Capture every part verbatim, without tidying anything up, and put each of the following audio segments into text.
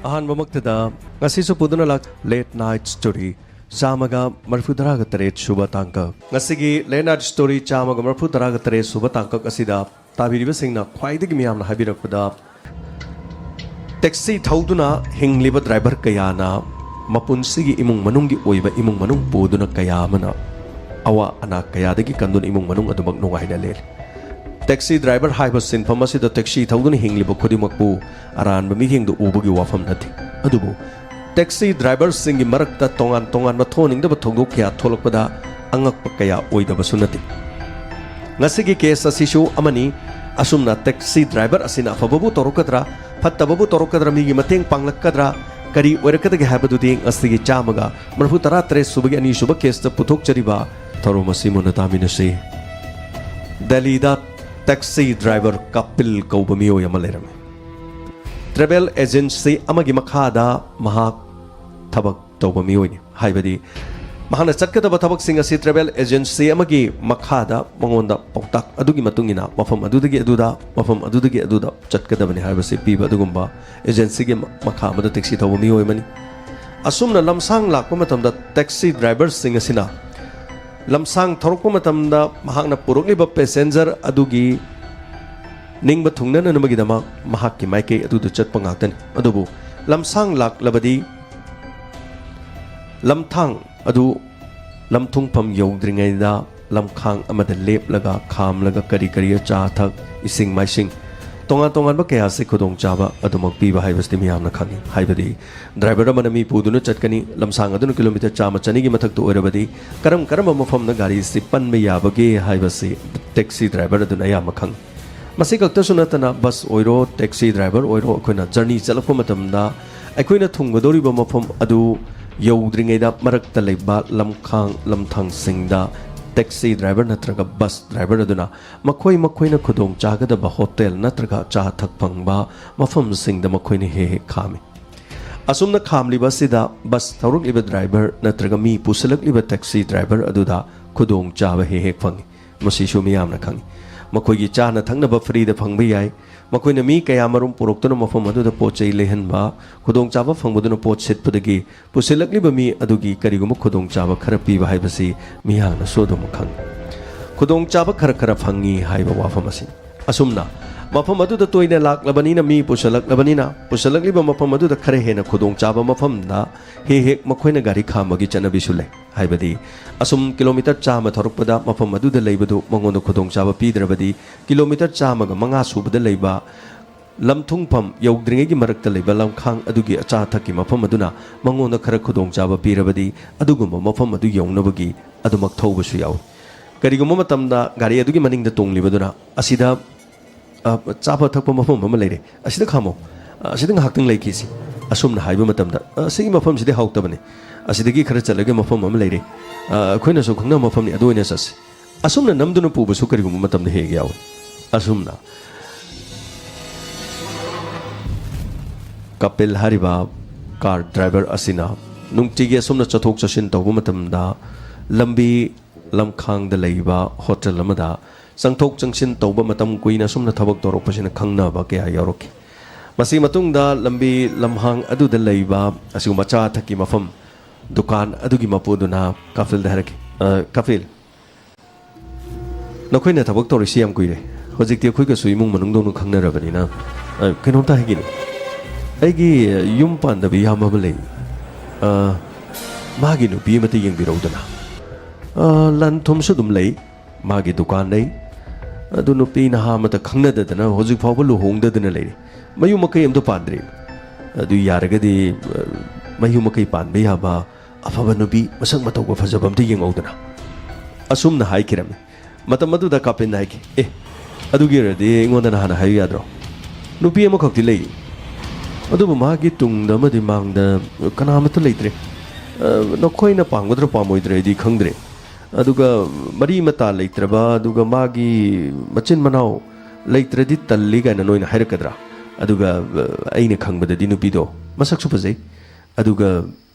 ꯑꯍꯥꯟꯕꯃꯛꯇꯗ ꯉꯁꯤꯁꯨ ꯄꯨꯗꯨꯅ ꯂꯥꯛ late night story ꯆꯥꯝꯃꯒ ꯃꯔꯤꯐꯨ ꯇꯔꯥꯒ ꯇꯔꯦꯠ ꯁꯨꯕ ꯇꯥꯡꯀꯛ꯫ ꯉꯁꯤꯒꯤ ꯂꯦꯠ ꯅꯥꯏꯠ ꯁ꯭ꯇꯣꯔꯤ ꯆꯥꯝꯃꯒ ꯃꯔꯤꯐꯨ ꯇꯔꯥꯒ ꯇꯔꯦꯠ ꯁꯨꯕ ꯇꯥꯡꯀꯛ ꯑꯁꯤꯗ ꯇꯥꯕꯤꯔꯤꯕꯁꯤꯡꯅ ꯈ꯭ꯋꯥꯏꯗꯒꯤ ꯃꯤꯌꯥꯝꯅ ꯍꯥꯏꯕꯤꯔꯛꯄꯗ, ꯇꯦꯛꯁꯤ ꯊꯧꯗꯨꯅ ꯍꯤꯡꯂꯤꯕ ꯗ꯭ꯔꯥꯏꯚꯔ ꯀꯌꯥꯅ ꯃꯄꯨꯟꯁꯤꯒꯤ ꯏꯃꯨꯡ ꯃꯅꯨꯡꯒꯤ ꯑꯣꯏꯕ ꯏꯃꯨꯡ ꯃꯅꯨꯡ ꯄꯨꯗꯨꯅ ꯀꯌꯥ ꯑꯃꯅ ꯑꯋꯥ ꯑꯅꯥ ꯀꯌꯥꯗꯒꯤ ꯀꯟꯗꯨꯅ ꯏꯃꯨꯡ ꯃꯅꯨꯡ ꯑꯗꯨꯃꯛ ꯅꯨꯡꯉꯥꯏꯅ ꯂꯦꯜꯂꯤ꯫ ꯇꯦꯛꯁꯤ ꯗ꯭ꯔꯥꯏꯚꯔ ꯍꯥꯏꯕ ꯁꯤꯟꯐꯝ ꯑꯁꯤꯗ ꯇꯦꯛꯁꯤ ꯊꯧꯗꯨꯅ ꯍꯤꯡꯂꯤꯕ ꯈꯨꯗꯤꯡꯃꯛꯄꯨ ꯑꯔꯥꯟꯕ ꯃꯤꯠꯌꯦꯡꯗ ꯎꯕꯒꯤ ꯋꯥꯐꯝ ꯅꯠꯇꯦ꯫ ꯑꯗꯨꯕꯨ ꯇꯦꯛꯁꯤ ꯗ꯭ꯔꯥꯏꯚꯔꯁꯤꯡꯒꯤ ꯃꯔꯛꯇ ꯇꯣꯉꯥꯟ ꯇꯣꯉꯥꯟꯕ ꯊꯣꯛꯍꯟꯅꯤꯡꯗꯕ ꯊꯧꯗꯣꯛ ꯀꯌꯥ ꯊꯣꯛꯂꯛꯄꯗ ꯑꯉꯛꯄ ꯀꯌꯥ ꯑꯣꯏꯗꯕꯁꯨ ꯅꯠꯇꯦ꯫ ꯉꯁꯤꯒꯤ ꯀꯦꯁ ꯑꯁꯤꯁꯨ ꯑꯃꯅꯤ꯫ ꯑꯁꯨꯝꯅ ꯇꯦꯛꯁꯤ ꯗ꯭ꯔꯥꯏꯚꯔ ꯑꯁꯤꯅ ꯑꯐꯕꯕꯨ ꯇꯧꯔꯛꯀꯗ꯭ꯔꯥ, ꯐꯠꯇꯕꯕꯨ ꯇꯧꯔꯛꯀꯗ꯭ꯔꯥ, ꯃꯤꯒꯤ ꯃꯇꯦꯡ ꯄꯥꯡꯂꯛꯀꯗ꯭ꯔꯥ, ꯀꯔꯤ ꯑꯣꯏꯔꯛꯀꯗꯒꯦ ꯍꯥꯏꯕꯗꯨꯗꯤ ꯉꯁꯤꯒꯤ ꯆꯥꯝꯃꯒ ꯃꯔꯤꯐꯨ ꯇꯔꯥ ꯇꯔꯦꯠ ꯁꯨꯕꯒꯤ ꯑꯅꯤꯁꯨꯕ ꯀꯦꯁꯇ ꯄꯨꯊꯣꯛꯆꯔꯤꯕ ꯊꯧꯔꯝ ꯑꯁꯤ ꯃꯨꯟꯅ ꯇꯥꯃꯤꯟꯅꯁꯤ꯫ ꯗꯦꯜꯂꯤꯗ ꯇꯦꯛꯁꯤ ꯗ꯭ꯔꯥꯏꯚꯔ ꯀꯥꯄꯤꯜ ꯀꯧꯕ ꯃꯤꯑꯣꯏ ꯑꯃ ꯂꯩꯔꯝꯃꯤ꯫ ꯇ꯭ꯔꯦꯚꯦꯜ ꯑꯦꯖꯦꯟꯁꯤ ꯑꯃꯒꯤ ꯃꯈꯥꯗ ꯃꯍꯥꯛ ꯊꯕꯛ ꯇꯧꯕ ꯃꯤꯑꯣꯏꯅꯤ꯫ ꯍꯥꯏꯕꯗꯤ ꯃꯍꯥꯛꯅ ꯆꯠꯀꯗꯕ ꯊꯕꯛꯁꯤꯡ ꯑꯁꯤ ꯇ꯭ꯔꯦꯚꯦꯜ ꯑꯦꯖꯦꯟꯁꯤ ꯑꯃꯒꯤ ꯃꯈꯥꯗ ꯃꯉꯣꯟꯗ ꯄꯥꯎꯇꯥꯛ ꯑꯗꯨꯒꯤ ꯃꯇꯨꯡ ꯏꯟꯅ ꯃꯐꯝ ꯑꯗꯨꯗꯒꯤ ꯑꯗꯨꯗ, ꯃꯐꯝ ꯑꯗꯨꯗꯒꯤ ꯑꯗꯨꯗ ꯆꯠꯀꯗꯕꯅꯤ ꯍꯥꯏꯕꯁꯤ ꯄꯤꯕ ꯑꯗꯨꯒꯨꯝꯕ ꯑꯦꯖꯦꯟꯁꯤꯒꯤ ꯃ-, ꯃꯈꯥ ꯑꯃꯗ ꯇꯦꯛꯁꯤ ꯊꯧꯕ ꯃꯤꯑꯣꯏ ꯑꯃꯅꯤ꯫ ꯑꯁꯨꯝꯅ ꯂꯝꯁꯥꯡ ꯂꯥꯛꯄ ꯃꯇꯝꯗ ꯇꯦꯛꯁꯤ ꯗ꯭ꯔꯥꯏꯚꯔꯁꯤꯡ ꯑꯁꯤꯅ ꯂꯝꯁꯥꯡ ꯊꯧꯔꯛꯄ ꯃꯇꯝꯗ ꯃꯍꯥꯛꯅ ꯄꯨꯔꯛꯂꯤꯕ ꯄꯦꯁꯦꯟꯖꯔ ꯑꯗꯨꯒꯤ ꯅꯤꯡꯕ ꯊꯨꯡꯅꯅꯕꯒꯤꯗꯃꯛ ꯃꯍꯥꯛꯀꯤ ꯃꯥꯏꯀꯩ ꯑꯗꯨꯗ ꯆꯠꯄ ꯉꯥꯛꯇꯅꯤ꯫ ꯑꯗꯨꯕꯨ ꯂꯝꯁꯥꯡ ꯂꯥꯛꯂꯕꯗꯤ ꯂꯝꯊꯥꯡ ꯑꯗꯨ ꯂꯝꯊꯨꯡꯐꯝ ꯌꯧꯗ꯭ꯔꯤꯉꯩꯗ ꯂꯝꯈꯥꯡ ꯑꯃꯗ ꯂꯦꯞꯂꯒ, ꯈꯥꯝꯂꯒ ꯀꯔꯤ ꯀꯔꯤ ꯑꯆꯥ ꯑꯊꯛ, ꯏꯁꯤꯡ ꯃꯥꯏꯁꯤꯡ, ꯇꯣꯉꯥꯟ ꯇꯣꯉꯥꯟꯕ ꯀꯌꯥꯁꯤ ꯈꯨꯗꯣꯡꯆꯥꯕ ꯑꯗꯨꯃꯛ ꯄꯤꯕ ꯍꯥꯏꯕꯁꯤꯗꯤ ꯃꯤꯌꯥꯝꯅ ꯈꯪꯏ꯫ ꯍꯥꯏꯕꯗꯤ ꯗ꯭ꯔꯥꯏꯚꯔ ꯑꯃꯅ ꯃꯤ ꯄꯨꯗꯨꯅ ꯆꯠꯀꯅꯤ, ꯂꯝꯁꯥꯡ ꯑꯗꯨꯅ ꯀꯤꯂꯣꯃꯤꯇꯔ ꯆꯥꯝꯃ ꯆꯅꯤꯒꯤ ꯃꯊꯛꯇ ꯑꯣꯏꯔꯕꯗꯤ ꯀꯔꯝ ꯀꯔꯝꯕ ꯃꯐꯝꯗ ꯒꯥꯔꯤꯁꯤ ꯄꯟꯕ ꯌꯥꯕꯒꯦ ꯍꯥꯏꯕꯁꯤ ꯇꯦꯛꯁꯤ ꯗ꯭ꯔꯥꯏꯚꯔ ꯑꯗꯨꯅ ꯑꯌꯥꯝꯕ ꯈꯪꯏ꯫ ꯃꯁꯤ ꯈꯛꯇꯁꯨ ꯅꯠꯇꯅ ꯕꯁ ꯑꯣꯏꯔꯣ, ꯇꯦꯛꯁꯤ ꯗ꯭ꯔꯥꯏꯚꯔ ꯑꯣꯏꯔꯣ, ꯑꯩꯈꯣꯏꯅ ꯖꯔꯅꯤ ꯆꯠꯂꯛꯄ ꯃꯇꯝꯗ ꯑꯩꯈꯣꯏꯅ ꯊꯨꯡꯒꯗꯧꯔꯤꯕ ꯃꯐꯝ ꯑꯗꯨ ꯌꯧꯗ꯭ꯔꯤꯉꯩꯗ ꯃꯔꯛꯇ ꯂꯩꯕ ꯂꯝꯈꯥꯡ ꯂꯝꯊꯥꯡꯁꯤꯡꯗ ꯇꯦꯛꯁꯤ ꯗ꯭ꯔꯥꯏꯚꯔ ꯅꯠꯇ꯭ꯔꯒ ꯕꯁ ꯗ꯭ꯔꯥꯏꯚꯔ ꯑꯗꯨꯅ ꯃꯈꯣꯏ ꯃꯈꯣꯏꯅ ꯈꯨꯗꯣꯡ ꯆꯥꯒꯗꯕ ꯍꯣꯇꯦꯜ ꯅꯠꯇ꯭ꯔꯒ ꯑꯆꯥ ꯑꯊꯛ ꯐꯪꯕ ꯃꯐꯝꯁꯤꯡꯗ ꯃꯈꯣꯏꯅ ꯍꯦꯛ ꯍꯦꯛ ꯈꯥꯝꯃꯤ꯫ ꯑꯁꯨꯝꯅ ꯈꯥꯝꯂꯤꯕ ꯑꯁꯤꯗ ꯕꯁ ꯊꯧꯔꯛꯂꯤꯕ ꯗ꯭ꯔꯥꯏꯚꯔ ꯅꯠꯇ꯭ꯔꯒ ꯃꯤ ꯄꯨꯁꯤꯜꯂꯛꯂꯤꯕ ꯇꯦꯛꯁꯤ ꯗ꯭ꯔꯥꯏꯚꯔ ꯑꯗꯨꯗ ꯈꯨꯗꯣꯡ ꯆꯥꯕ ꯍꯦꯛ ꯍꯦꯛ ꯐꯪꯏ꯫ ꯃꯁꯤꯁꯨ ꯃꯤꯌꯥꯝꯅ ꯈꯪꯏ꯫ ꯃꯈꯣꯏꯒꯤ ꯆꯥꯅ ꯊꯛꯅꯕ ꯐ꯭ꯔꯤꯗ ꯐꯪꯕ ꯌꯥꯏ꯫ ꯃꯈꯣꯏꯅ ꯃꯤ ꯀꯌꯥꯃꯔꯨꯝ ꯄꯨꯔꯛꯇꯨꯅ ꯃꯐꯝ ꯑꯗꯨꯗ ꯄꯣꯠ ꯆꯩ ꯂꯩꯍꯟꯕ, ꯈꯨꯗꯣꯡꯆꯥꯕ ꯐꯪꯕꯗꯨꯅ ꯄꯣꯠ ꯁꯤꯠꯄꯗꯒꯤ ꯄꯨꯁꯤꯜꯂꯛꯂꯤꯕ ꯃꯤ ꯑꯗꯨꯒꯤ ꯀꯔꯤꯒꯨꯝꯕ ꯈꯨꯗꯣꯡꯆꯥꯕ ꯈꯔ ꯄꯤꯕ ꯍꯥꯏꯕꯁꯤ ꯃꯤꯌꯥꯝꯅꯁꯨ ꯑꯗꯨꯝ ꯈꯪꯏ꯫ ꯈꯨꯗꯣꯡꯆꯥꯕ ꯈꯔ ꯈꯔ ꯐꯪꯏ ꯍꯥꯏꯕ ꯋꯥꯐꯝ ꯑꯁꯤ꯫ ꯑꯁꯨꯝꯅ ꯃꯐꯝ ꯑꯗꯨꯗ ꯇꯣꯏꯅ ꯂꯥꯛꯂꯕꯅꯤꯅ, ꯃꯤ ꯄꯨꯁꯤꯜꯂꯛꯂꯕꯅꯤꯅ, ꯄꯨꯁꯤꯜꯂꯛꯂꯤꯕ ꯃꯐꯝ ꯑꯗꯨꯗ ꯈꯔ ꯍꯦꯟꯅ ꯈꯨꯗꯣꯡꯆꯥꯕ ꯃꯐꯝꯗ ꯍꯦꯛ ꯍꯦꯛ ꯃꯈꯣꯏꯅ ꯒꯥꯔꯤ ꯈꯥꯝꯕꯒꯤ ꯆꯠꯅꯕꯤꯁꯨ ꯂꯩ꯫ ꯍꯥꯏꯕꯗꯤ, ꯑꯁꯨꯝ ꯀꯤꯂꯣꯃꯤꯇꯔ ꯆꯥꯝꯃ ꯊꯧꯔꯛꯄꯗ ꯃꯐꯝ ꯑꯗꯨꯗ ꯂꯩꯕꯗꯨ ꯃꯉꯣꯟꯗ ꯈꯨꯗꯣꯡꯆꯥꯕ ꯄꯤꯗ꯭ꯔꯕꯗꯤ, ꯀꯤꯂꯣꯃꯤꯇꯔ ꯆꯥꯝꯃꯒ ꯃꯉꯥ ꯁꯨꯕꯗ ꯂꯩꯕ ꯂꯝꯊꯨꯡꯐꯝ ꯌꯧꯗ꯭ꯔꯤꯉꯩꯒꯤ ꯃꯔꯛꯇ ꯂꯩꯕ ꯂꯝꯈꯥꯡ ꯑꯗꯨꯒꯤ ꯑꯆꯥ ꯑꯊꯛꯀꯤ ꯃꯐꯝ ꯑꯗꯨꯅ ꯃꯉꯣꯟꯗ ꯈꯔ ꯈꯨꯗꯣꯡꯆꯥꯕ ꯄꯤꯔꯕꯗꯤ, ꯑꯗꯨꯒꯨꯝꯕ ꯃꯐꯝ ꯑꯗꯨ ꯌꯧꯅꯕꯒꯤ ꯑꯗꯨꯃꯛ ꯊꯧꯕꯁꯨ ꯌꯥꯎꯏ꯫ ꯀꯔꯤꯒꯨꯝꯕ ꯃꯇꯝꯗ ꯒꯥꯔꯤ ꯑꯗꯨꯒꯤ ꯃꯅꯤꯡꯗ ꯇꯣꯡꯂꯤꯕꯗꯨꯅ, "ꯑꯁꯤꯗ, ꯑ, ꯆꯥꯕ ꯊꯛꯄ ꯃꯐꯝ ꯑꯃ ꯂꯩꯔꯦ, ꯑꯁꯤꯗ ꯈꯥꯝꯃꯣ, ꯑ, ꯑꯁꯤꯗ ꯉꯥꯏꯍꯥꯛꯇꯪ ꯂꯩꯈꯤꯁꯤ," ꯑꯁꯨꯝꯅ ꯍꯥꯏꯕ ꯃꯇꯝꯗ, "ꯑ, ꯁꯤꯒꯤ ꯃꯐꯝꯁꯤꯗꯤ ꯍꯥꯎꯇꯕꯅꯤ, ꯑꯁꯤꯗꯒꯤ ꯈꯔ ꯆꯠꯂꯒ ꯃꯐꯝ ꯑꯃ ꯂꯩꯔꯦ, ꯑ, ꯑꯩꯈꯣꯏꯅꯁꯨ ꯈꯪꯅꯕ ꯃꯐꯝꯅꯤ, ꯑꯗꯨ ꯑꯣꯏꯅ ꯆꯠꯁꯤ," ꯑꯁꯨꯝꯅ ꯅꯝꯗꯨꯅ ꯄꯨꯕꯁꯨ ꯀꯔꯤꯒꯨꯝꯕ ꯃꯇꯝꯗ ꯍꯦꯛ ꯍꯦꯛ ꯌꯥꯎꯏ꯫ ꯑꯁꯨꯝꯅ ꯀꯄꯤꯜ ꯍꯥꯏꯔꯤꯕ ꯀꯥꯔ ꯗ꯭ꯔꯥꯏꯚꯔ ꯑꯁꯤꯅ ꯅꯨꯡꯇꯤꯒꯤ ꯑꯁꯨꯝꯅ ꯆꯠꯊꯣꯛ ꯆꯠꯁꯤꯟ ꯇꯧꯕ ꯃꯇꯝꯗ, ꯂꯝꯕꯤ ꯂꯝꯈꯥꯡꯗ ꯂꯩꯕ ꯍꯣꯇꯦꯜ ꯑꯃꯗ ꯆꯪꯊꯣꯛ ꯆꯪꯁꯤꯟ ꯇꯧꯕ, ꯃꯇꯝ ꯀꯨꯏꯅ ꯑꯁꯨꯝꯅ ꯊꯕꯛ ꯇꯧꯔꯛꯄꯁꯤꯅ ꯈꯪꯅꯕ ꯀꯌꯥ ꯌꯥꯎꯔꯛꯈꯤ꯫ ꯃꯁꯤꯒꯤ ꯃꯇꯨꯡꯗ ꯂꯝꯕꯤ ꯂꯝꯍꯥꯡ ꯑꯗꯨꯗ ꯂꯩꯕ ꯑꯁꯤꯒꯨꯝꯕ ꯑꯆꯥ ꯑꯊꯛꯀꯤ ꯃꯐꯝ, ꯗꯨꯀꯥꯟ ꯑꯗꯨꯒꯤ ꯃꯄꯨꯗꯨꯅ ꯀꯥꯐꯤꯜꯗ ꯍꯥꯏꯔꯛꯈꯤ, "ꯑ, ꯀꯥꯐꯤꯜ, ꯅꯈꯣꯏꯅ ꯊꯕꯛ ꯇꯧꯔꯤꯁꯤ ꯌꯥꯝ ꯀꯨꯏꯔꯦ꯫ ꯍꯧꯖꯤꯛꯇꯤ ꯑꯩꯈꯣꯏꯒꯁꯨ ꯏꯃꯨꯡ ꯃꯅꯨꯡꯗꯧꯅ ꯈꯪꯅꯔꯕꯅꯤꯅ, ꯑ, ꯀꯩꯅꯣꯝꯇ ꯍꯥꯏꯒꯦꯅꯦ꯫ ꯑꯩꯒꯤ ꯌꯨꯝ ꯄꯥꯟꯗꯕ ꯏꯌꯥꯝꯕ ꯑꯃ ꯂꯩ꯫ ꯑ, ꯃꯥꯒꯤ ꯅꯨꯄꯤ ꯑꯃꯇ ꯌꯦꯡꯕꯤꯔꯧꯗꯅ꯫ ꯑ, ꯂꯟ ꯊꯨꯝꯁꯨ ꯑꯗꯨꯝ ꯂꯩ, ꯃꯥꯒꯤ ꯗꯨꯀꯥꯟ ꯂꯩ꯫ ꯑꯗꯨ ꯅꯨꯄꯤ ꯅꯍꯥ ꯑꯃꯇ ꯈꯪꯅꯗꯗꯅ ꯍꯧꯖꯤꯛ ꯐꯥꯎꯕ ꯂꯨꯍꯣꯡꯗꯗꯅ ꯂꯩꯔꯤ꯫ ꯃꯌꯨꯝ ꯃꯀꯩ ꯑꯝꯇ ꯄꯥꯟꯗ꯭ꯔꯤ꯫ ꯑꯗꯨ ꯌꯥꯔꯒꯗꯤ, ꯑ, ꯃꯌꯨꯝ ꯃꯀꯩ ꯄꯥꯟꯕ ꯌꯥꯕ ꯑꯐꯕ ꯅꯨꯄꯤ ꯃꯁꯛ ꯃꯇꯧꯒ ꯐꯖꯕ ꯑꯝꯇ ꯌꯦꯡꯍꯧꯗꯅ," ꯑꯁꯨꯝꯅ ꯍꯥꯏꯈꯤꯔꯝꯃꯤ꯫ ꯃꯇꯝ ꯑꯗꯨꯗ ꯀꯥꯄꯤꯟꯅ ꯍꯥꯏꯈꯤ, "ꯑꯦ, ꯑꯗꯨꯒꯤ ꯑꯣꯏꯔꯗꯤ ꯑꯩꯉꯣꯟꯗ ꯅꯍꯥꯟꯅ ꯍꯥꯏꯌꯨ ꯌꯥꯗ꯭ꯔꯣ? ꯅꯨꯄꯤ ꯑꯃꯈꯛꯇꯤ ꯂꯩ, ꯑꯗꯨꯕꯨ ꯃꯥꯒꯤ ꯇꯨꯡꯗ ꯑꯃꯗꯤ ꯃꯥꯡꯗ ꯀꯅꯥꯃꯠꯇ ꯂꯩꯇ꯭ꯔꯦ꯫ ꯑ, ꯅꯈꯣꯏꯅ ꯄꯥꯝꯒꯗ꯭ꯔꯥ ꯄꯥꯝꯃꯣꯏꯗ꯭ꯔꯥ ꯑꯩꯗꯤ ꯈꯪꯗ꯭ꯔꯦ꯫ ꯑꯗꯨꯒ ꯃꯔꯤ ꯃꯇꯥ ꯂꯩꯇ꯭ꯔꯕ, ꯑꯗꯨꯒ ꯃꯥꯒꯤ ꯃꯆꯤꯟ ꯃꯅꯥꯎ ꯂꯩꯇ꯭ꯔꯗꯤ ꯇꯜꯂꯤ ꯀꯥꯏꯅ ꯅꯣꯏꯅ ꯍꯥꯏꯔꯛꯀꯗ꯭ꯔꯥ? ꯑꯗꯨꯒ, ꯑ, ꯑꯩꯅ ꯈꯪꯕꯗꯗꯤ ꯅꯨꯄꯤꯗꯣ ꯃꯁꯛꯁꯨ ꯐꯖꯩ, ꯑꯗꯨꯒ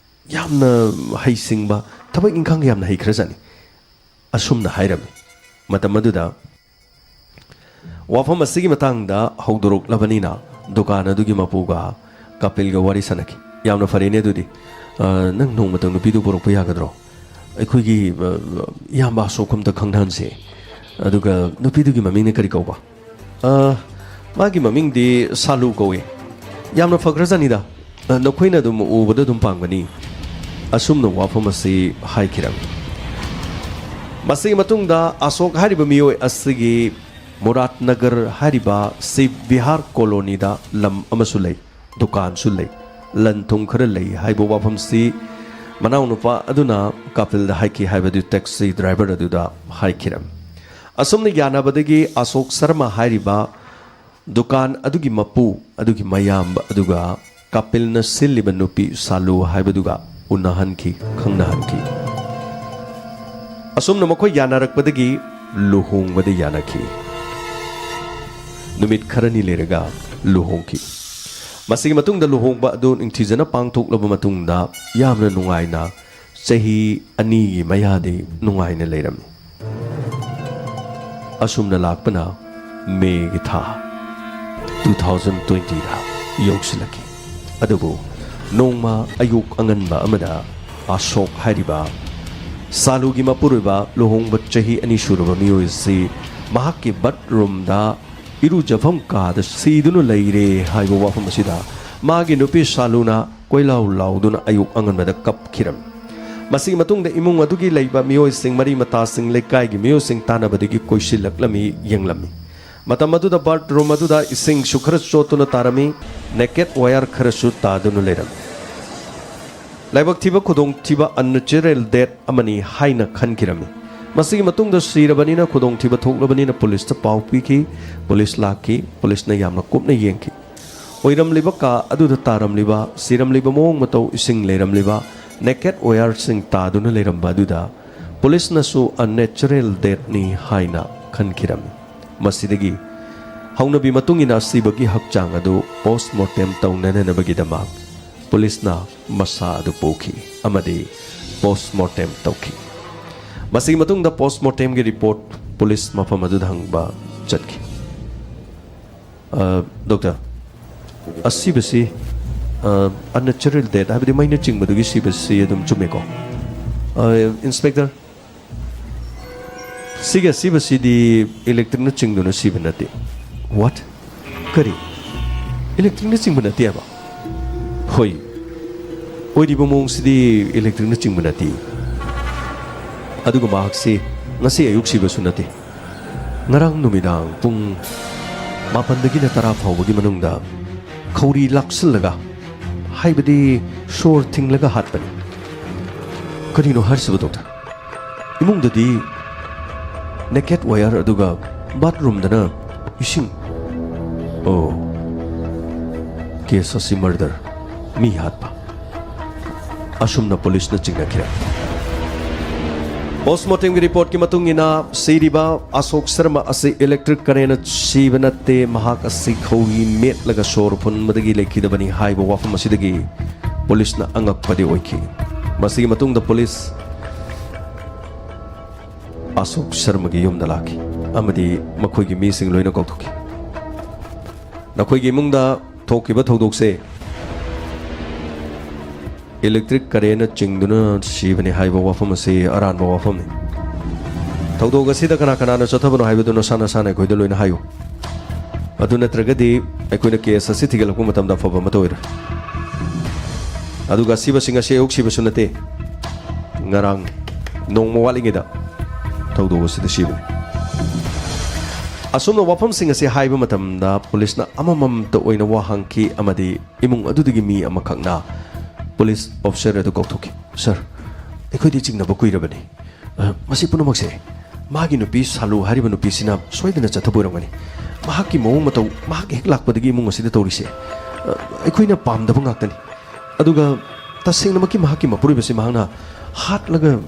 ꯌꯥꯝꯅ ꯍꯩꯁꯤꯡꯕ, ꯊꯕꯛ ꯏꯪꯈꯥꯡ ꯌꯥꯝꯅ ꯍꯩꯈ꯭ꯔꯖꯥꯠꯅꯤ," ꯑꯁꯨꯝꯅ ꯍꯥꯏꯔꯝꯃꯤ꯫ ꯃꯇꯝ ꯑꯗꯨꯗ ꯋꯥꯐꯝ ꯑꯁꯤꯒꯤ ꯃꯇꯥꯡꯗ ꯍꯧꯗꯣꯔꯛꯂꯕꯅꯤꯅ ꯗꯨꯀꯥꯟ ꯑꯗꯨꯒꯤ ꯃꯄꯨꯒ ꯀꯥꯄꯤꯜꯒ ꯋꯥꯔꯤ ꯁꯥꯟꯅꯈꯤ꯫ "ꯌꯥꯝꯅ ꯐꯔꯦꯅꯦ ꯑꯗꯨꯗꯤ꯫ ꯑ, ꯅꯪ ꯅꯣꯡꯃꯇꯪ ꯅꯨꯄꯤꯗꯨ ꯄꯨꯔꯛꯄ ꯌꯥꯒꯗ꯭ꯔꯣ? ꯑꯩꯈꯣꯏꯒꯤ, ꯑ, ꯏꯌꯥꯝꯕ ꯑꯁꯣꯛ ꯑꯝꯇ ꯈꯪꯅꯍꯟꯁꯦ꯫ ꯑꯗꯨꯒ ꯅꯨꯄꯤꯗꯨꯒꯤ ꯃꯃꯤꯡꯅ ꯀꯔꯤ ꯀꯧꯕ?" "ꯑ, ꯃꯥꯒꯤ ꯃꯃꯤꯡꯗꯤ ꯁꯥꯂꯨ ꯀꯧꯏ꯫ ꯌꯥꯝꯅ ꯐꯈ꯭ꯔꯖꯥꯅꯤꯗ꯫ ꯑ, ꯅꯈꯣꯏꯅ ꯑꯗꯨꯝ ꯎꯕꯗ ꯑꯗꯨꯝ ꯄꯥꯝꯒꯅꯤ꯫" ꯑꯁꯨꯝꯅ ꯋꯥꯐꯝ ꯑꯁꯤ ꯍꯥꯏꯈꯤꯔꯝꯃꯤ꯫ ꯃꯁꯤꯒꯤ ꯃꯇꯨꯡꯗ ꯑꯁꯣꯛ ꯍꯥꯏꯔꯤꯕ ꯃꯤꯑꯣꯏ ꯑꯁꯤꯒꯤ ꯃꯨꯔꯥꯠ ꯅꯒꯔ ꯍꯥꯏꯔꯤꯕ ꯁꯤꯕ ꯕꯤꯍꯥꯔ ꯀꯣꯂꯣꯅꯤꯗ ꯂꯝ ꯑꯃꯁꯨ ꯂꯩ, ꯗꯨꯀꯥꯟꯁꯨ ꯂꯩ, ꯂꯟ ꯊꯨꯝ ꯈꯔ ꯂꯩ ꯍꯥꯏꯕ ꯋꯥꯐꯝꯁꯤ ꯃꯅꯥꯎꯅꯨꯄꯥ ꯑꯗꯨꯅ ꯀꯥꯄꯤꯜꯗ ꯍꯥꯏꯈꯤ ꯍꯥꯏꯕꯗꯨ ꯇꯦꯛꯁꯤ ꯗ꯭ꯔꯥꯏꯚꯔ ꯑꯗꯨꯗ ꯍꯥꯏꯈꯤꯔꯝꯃꯤ꯫ ꯑꯁꯨꯝꯅ ꯌꯥꯅꯕꯗꯒꯤ ꯑꯁꯣꯛ ꯁꯔꯃ ꯍꯥꯏꯔꯤꯕ ꯗꯨꯀꯥꯟ ꯑꯗꯨꯒꯤ ꯃꯄꯨ ꯑꯗꯨꯒꯤ ꯃꯌꯥꯝꯕ ꯑꯗꯨꯒ ꯀꯥꯄꯤꯜꯅ ꯁꯤꯜꯂꯤꯕ ꯅꯨꯄꯤ ꯁꯥꯂꯨ ꯍꯥꯏꯕꯗꯨꯒ ꯎꯅꯍꯟꯈꯤ, ꯈꯪꯅꯍꯟꯈꯤ꯫ ꯑꯁꯨꯝꯅ ꯃꯈꯣꯏ ꯌꯥꯅꯔꯛꯄꯗꯒꯤ ꯂꯨꯍꯣꯡꯕꯗ ꯌꯥꯅꯈꯤ꯫ ꯅꯨꯃꯤꯠ ꯈꯔꯅꯤ ꯂꯩꯔꯒ ꯂꯨꯍꯣꯡꯈꯤ꯫ ꯃꯁꯤꯒꯤ ꯃꯇꯨꯡꯗ ꯂꯨꯍꯣꯡꯕ ꯑꯗꯨ ꯅꯤꯡꯊꯤꯖꯅ ꯄꯥꯡꯊꯣꯛꯂꯕ ꯃꯇꯨꯡꯗ ꯌꯥꯝꯅ ꯅꯨꯡꯉꯥꯏꯅ ꯆꯍꯤ ꯑꯅꯤꯒꯤ ꯃꯌꯥꯗꯤ ꯅꯨꯡꯉꯥꯏꯅ ꯂꯩꯔꯝꯃꯤ꯫ ꯑꯁꯨꯝꯅ ꯂꯥꯛꯄꯅ ꯃꯦꯒꯤ ꯊꯥ two thousand twenty ꯗ ꯌꯧꯁꯤꯜꯂꯛꯈꯤ꯫ ꯑꯗꯨꯕꯨ ꯅꯣꯡꯃ ꯑꯌꯨꯛ ꯑꯉꯟꯕ ꯑꯃꯗ ꯑꯁꯣꯛ ꯍꯥꯏꯔꯤꯕ ꯁꯥꯂꯨꯒꯤ ꯃꯄꯨꯔꯣꯏꯕ, ꯂꯨꯍꯣꯡꯕ ꯆꯍꯤ ꯑꯅꯤ ꯁꯨꯔꯕ ꯃꯤꯑꯣꯏ ꯑꯁꯤ ꯃꯍꯥꯛꯀꯤ ꯕꯠꯔꯨꯝꯗ ꯏꯔꯨꯖꯐꯝ ꯀꯥꯗ ꯁꯤꯗꯨꯅ ꯂꯩꯔꯦ ꯍꯥꯏꯕ ꯋꯥꯐꯝ ꯑꯁꯤꯗ ꯃꯥꯒꯤ ꯅꯨꯄꯤ ꯁꯥꯂꯨꯅ ꯀꯣꯏꯂꯥꯎ ꯂꯥꯎꯗꯨꯅ ꯑꯌꯨꯛ ꯑꯉꯟꯕꯗ ꯀꯞꯈꯤꯔꯝꯃꯤ꯫ ꯃꯁꯤꯒꯤ ꯃꯇꯨꯡꯗ ꯏꯃꯨꯡ ꯑꯗꯨꯒꯤ ꯂꯩꯕ ꯃꯤꯑꯣꯏꯁꯤꯡ, ꯃꯔꯤ ꯃꯇꯥꯁꯤꯡ, ꯂꯩꯀꯥꯏꯒꯤ ꯃꯤꯑꯣꯏꯁꯤꯡ ꯇꯥꯟꯅꯕꯗꯒꯤ ꯀꯣꯏꯁꯤꯜꯂꯛꯂꯝꯃꯤ, ꯌꯦꯡꯂꯝꯃꯤ꯫ ꯃꯇꯝ ꯑꯗꯨꯗ ꯕꯥꯠꯔꯨꯝ ꯑꯗꯨꯗ ꯏꯁꯤꯡꯁꯨ ꯈꯔ ꯆꯣꯠꯇꯨꯅ ꯇꯥꯔꯝꯃꯤ, ꯅꯦꯀꯦꯠ ꯋꯥꯌꯔ ꯈꯔꯁꯨ ꯇꯥꯗꯨꯅ ꯂꯩꯔꯝꯃꯤ꯫ ꯂꯥꯏꯕꯛ ꯊꯤꯕ ꯈꯨꯗꯣꯡꯊꯤꯕ, unnatural death ꯑꯃꯅꯤ ꯍꯥꯏꯅ ꯈꯟꯈꯤꯔꯝꯃꯤ꯫ ꯃꯁꯤꯒꯤ ꯃꯇꯨꯡꯗ ꯁꯤꯔꯕꯅꯤꯅ ꯈꯨꯗꯣꯡꯊꯤꯕ ꯊꯣꯛꯂꯕꯅꯤꯅ ꯄꯨꯂꯤꯁꯇ ꯄꯥꯎ ꯄꯤꯈꯤ꯫ ꯄꯨꯂꯤꯁ ꯂꯥꯛꯈꯤ꯫ ꯄꯨꯂꯤꯁꯅ ꯌꯥꯝꯅ ꯀꯨꯞꯅ ꯌꯦꯡꯈꯤ꯫ ꯑꯣꯏꯔꯝꯂꯤꯕ ꯀꯥ ꯑꯗꯨꯗ ꯇꯥꯔꯝꯂꯤꯕ, ꯁꯤꯔꯝꯂꯤꯕ ꯃꯑꯣꯡ ꯃꯇꯧ, ꯏꯁꯤꯡ ꯂꯩꯔꯝꯂꯤꯕ, ꯅꯦꯀꯦꯠ ꯋꯥꯌꯔꯁꯤꯡ ꯇꯥꯗꯨꯅ ꯂꯩꯔꯝꯕ ꯑꯗꯨꯗ ꯄꯨꯂꯤꯁꯅꯁꯨ unnatural deathꯅꯤ ꯍꯥꯏꯅ ꯈꯟꯈꯤꯔꯝꯃꯤ꯫ ꯃꯁꯤꯗꯒꯤ ꯍꯧꯅꯕꯤ ꯃꯇꯨꯡ ꯏꯟꯅ ꯑꯁꯤꯕꯒꯤ ꯍꯛꯆꯥꯡ ꯑꯗꯨ ꯄꯣꯁꯃꯣꯔꯇꯦꯝ ꯇꯧꯅꯅꯕꯒꯤꯗꯃꯛ ꯄꯨꯂꯤꯁꯅ ꯃꯁꯥ ꯑꯗꯨ ꯄꯨꯈꯤ ꯑꯃꯗꯤ ꯄꯣꯁꯃꯣꯔꯇꯦꯝ ꯇꯧꯈꯤ꯫ ꯃꯁꯤꯒꯤ ꯃꯇꯨꯡꯗ ꯄꯣꯁꯃꯣꯔꯇꯦꯝꯒꯤ ꯔꯤꯄꯣꯔꯠ ꯄꯨꯂꯤꯁ ꯃꯐꯝ ꯑꯗꯨꯗ ꯍꯪꯕ ꯆꯠꯈꯤ꯫ ꯗꯣꯛꯇꯔ, ꯑꯁꯤꯕꯁꯤ ꯑꯟꯅꯦꯆꯔꯦꯜ ꯗꯦꯠ, ꯍꯥꯏꯕꯗꯤ ꯃꯩꯅ ꯆꯤꯡꯕꯗꯨꯒꯤ ꯁꯤꯕꯁꯤ ꯑꯗꯨꯝ ꯆꯨꯝꯃꯦꯀꯣ? ꯏꯟꯁꯄꯦꯛꯇꯔ, ꯁꯤꯒꯤ ꯑꯁꯤꯕꯁꯤꯗꯤ ꯏꯂꯦꯛꯇ꯭ꯔꯤꯛꯅ ꯆꯤꯡꯗꯨꯅ ꯁꯤꯕ ꯅꯠꯇꯦ꯫ ꯋꯥꯠ? ꯀꯔꯤ? ꯏꯂꯦꯛꯇ꯭ꯔꯤꯛꯅ ꯆꯤꯡꯕ ꯅꯠꯇꯦ ꯍꯥꯏꯕ? ꯍꯣꯏ, ꯑꯣꯏꯔꯤꯕ ꯃꯑꯣꯡꯁꯤꯗꯤ ꯏꯂꯦꯛꯇ꯭ꯔꯤꯛꯅ ꯆꯤꯡꯕ ꯅꯠꯇꯦ꯫ ꯑꯗꯨꯒ ꯃꯍꯥꯛꯁꯤ ꯉꯁꯤ ꯑꯌꯨꯛ ꯁꯤꯕꯁꯨ ꯅꯠꯇꯦ꯫ ꯉꯔꯥꯡ ꯅꯨꯃꯤꯗꯥꯡ ꯄꯨꯡ ꯃꯥꯄꯟꯗꯒꯤꯅ ꯇꯔꯥ ꯐꯥꯎꯕꯒꯤ ꯃꯅꯨꯡꯗ ꯈꯧꯔꯤ ꯂꯥꯛꯁꯤꯜꯂꯒ, ꯍꯥꯏꯕꯗꯤ ꯁꯣꯔ ꯊꯤꯡꯂꯒ ꯍꯥꯠꯄꯅꯤ꯫ ꯀꯔꯤꯅꯣ ꯍꯥꯏꯔꯤꯁꯤꯕꯨ, ꯗꯣꯛꯇꯔ? ꯏꯃꯨꯡꯗꯗꯤ ꯅꯦꯀꯦꯠ ꯋꯥꯌꯔ, ꯑꯗꯨꯒ ꯕꯥꯠꯔꯨꯝꯗꯅ ꯏꯁꯤꯡ꯫ ꯑꯣ, ꯀꯦꯁ ꯑꯁꯤ ꯃꯔꯗꯔ, ꯃꯤ ꯍꯥꯠꯄ꯫ ꯑꯁꯨꯝꯅ ꯄꯨꯂꯤꯁꯅ ꯆꯤꯡꯅꯈꯤꯔꯦ꯫ ꯄꯣꯁꯃꯣꯔꯇꯦꯝꯒꯤ ꯔꯤꯄꯣꯔꯠꯀꯤ ꯃꯇꯨꯡ ꯏꯟꯅ, ꯁꯤꯔꯤꯕ ꯑꯁꯣꯛ ꯁꯔꯃ ꯑꯁꯤ ꯏꯂꯦꯛꯇ꯭ꯔꯤꯛ ꯀꯔꯦꯟꯅ ꯁꯤꯕ ꯅꯠꯇꯦ꯫ ꯃꯍꯥꯛ ꯑꯁꯤ ꯈꯧꯔꯤ ꯃꯦꯠꯂꯒ ꯁꯣꯔ ꯐꯨꯟꯕꯗꯒꯤ ꯂꯩꯈꯤꯗꯕꯅꯤ ꯍꯥꯏꯕ ꯋꯥꯐꯝ ꯑꯁꯤꯗꯒꯤ ꯄꯨꯂꯤꯁꯅ ꯑꯉꯛꯄꯗꯤ ꯑꯣꯏꯈꯤ꯫ ꯃꯁꯤꯒꯤ ꯃꯇꯨꯡꯗ ꯄꯨꯂꯤꯁ ꯑꯁꯣꯛ ꯁꯔꯃꯒꯤ ꯌꯨꯝꯗ ꯂꯥꯛꯈꯤ ꯑꯃꯗꯤ ꯃꯈꯣꯏꯒꯤ ꯃꯤꯁꯤꯡ ꯂꯣꯏꯅ ꯀꯧꯊꯣꯛꯈꯤ꯫ ꯅꯈꯣꯏꯒꯤ ꯏꯃꯨꯡꯗ ꯊꯣꯛꯈꯤꯕ ꯊꯧꯗꯣꯛꯁꯦ ꯏꯂꯦꯛꯇ꯭ꯔꯤꯛ ꯀꯔꯦꯟꯅ ꯆꯤꯡꯗꯨꯅ ꯁꯤꯕꯅꯤ ꯍꯥꯏꯕ ꯋꯥꯐꯝ ꯑꯁꯤ ꯑꯔꯥꯟꯕ ꯋꯥꯐꯝꯅꯤ꯫ ꯊꯧꯗꯣꯛ ꯑꯁꯤꯗ ꯀꯅꯥ ꯀꯅꯥꯅ ꯆꯠꯊꯕꯅꯣ ꯍꯥꯏꯕꯗꯨ ꯅꯁꯥ ꯅꯁꯥꯅ ꯑꯩꯈꯣꯏꯗ ꯂꯣꯏꯅ ꯍꯥꯏꯌꯨ꯫ ꯑꯗꯨ ꯅꯠꯇ꯭ꯔꯒꯗꯤ ꯑꯩꯈꯣꯏꯅ ꯀꯦꯁ ꯑꯁꯤ ꯊꯤꯒꯠꯂꯛꯄ ꯃꯇꯝꯗ ꯑꯐꯕ ꯑꯃꯠꯇ ꯑꯣꯏꯔꯣꯏ꯫ ꯑꯗꯨꯒ ꯑꯁꯤꯕꯁꯤꯡ ꯑꯁꯤ ꯑꯌꯨꯛ ꯁꯤꯕꯁꯨ ꯅꯠꯇꯦ, ꯉꯔꯥꯡ ꯅꯣꯡꯃ ꯋꯥꯠꯂꯤꯉꯩꯗ ꯊꯧꯗꯣꯛ ꯑꯁꯤꯗ ꯁꯤꯕꯅꯤ꯫ ꯑꯁꯨꯝꯅ ꯋꯥꯐꯝꯁꯤꯡ ꯑꯁꯤ ꯍꯥꯏꯕ ꯃꯇꯝꯗ ꯄꯨꯂꯤꯁꯅ ꯑꯃꯃꯝꯇ ꯑꯣꯏꯅ ꯋꯥ ꯍꯪꯈꯤ ꯑꯃꯗꯤ ꯏꯃꯨꯡ ꯑꯗꯨꯗꯒꯤ ꯃꯤ ꯑꯃꯈꯛꯅ ꯄꯨꯂꯤꯁ ꯑꯣꯐꯤꯁꯔ ꯑꯗꯨ ꯀꯧꯊꯣꯛꯈꯤ꯫ "ꯁꯔ, ꯑꯩꯈꯣꯏꯗꯤ ꯆꯤꯡꯅꯕ ꯀꯨꯏꯔꯕꯅꯤ꯫ ꯑ, ꯃꯁꯤ ꯄꯨꯝꯅꯃꯛꯁꯦ ꯃꯥꯒꯤ ꯅꯨꯄꯤ ꯁꯥꯂꯨ ꯍꯥꯏꯔꯤꯕ ꯅꯨꯄꯤꯁꯤꯅ ꯁꯣꯏꯗꯅ ꯆꯠꯊꯕ ꯑꯣꯏꯔꯝꯒꯅꯤ꯫ ꯃꯍꯥꯛꯀꯤ ꯃꯑꯣꯡ ꯃꯇꯧ, ꯃꯍꯥꯛ ꯍꯦꯛ ꯂꯥꯛꯄꯗꯒꯤ ꯏꯃꯨꯡ ꯑꯁꯤꯗ ꯇꯧꯔꯤꯁꯦ, ꯑ, ꯑꯩꯈꯣꯏꯅ ꯄꯥꯝꯗꯕ ꯉꯥꯛꯇꯅꯤ꯫ ꯑꯗꯨꯒ ꯇꯁꯦꯡꯅꯃꯛꯀꯤ ꯃꯍꯥꯛꯀꯤ ꯃꯄꯨꯔꯣꯏꯕꯁꯤ ꯃꯍꯥꯛꯅ ꯍꯥꯠꯂꯒ,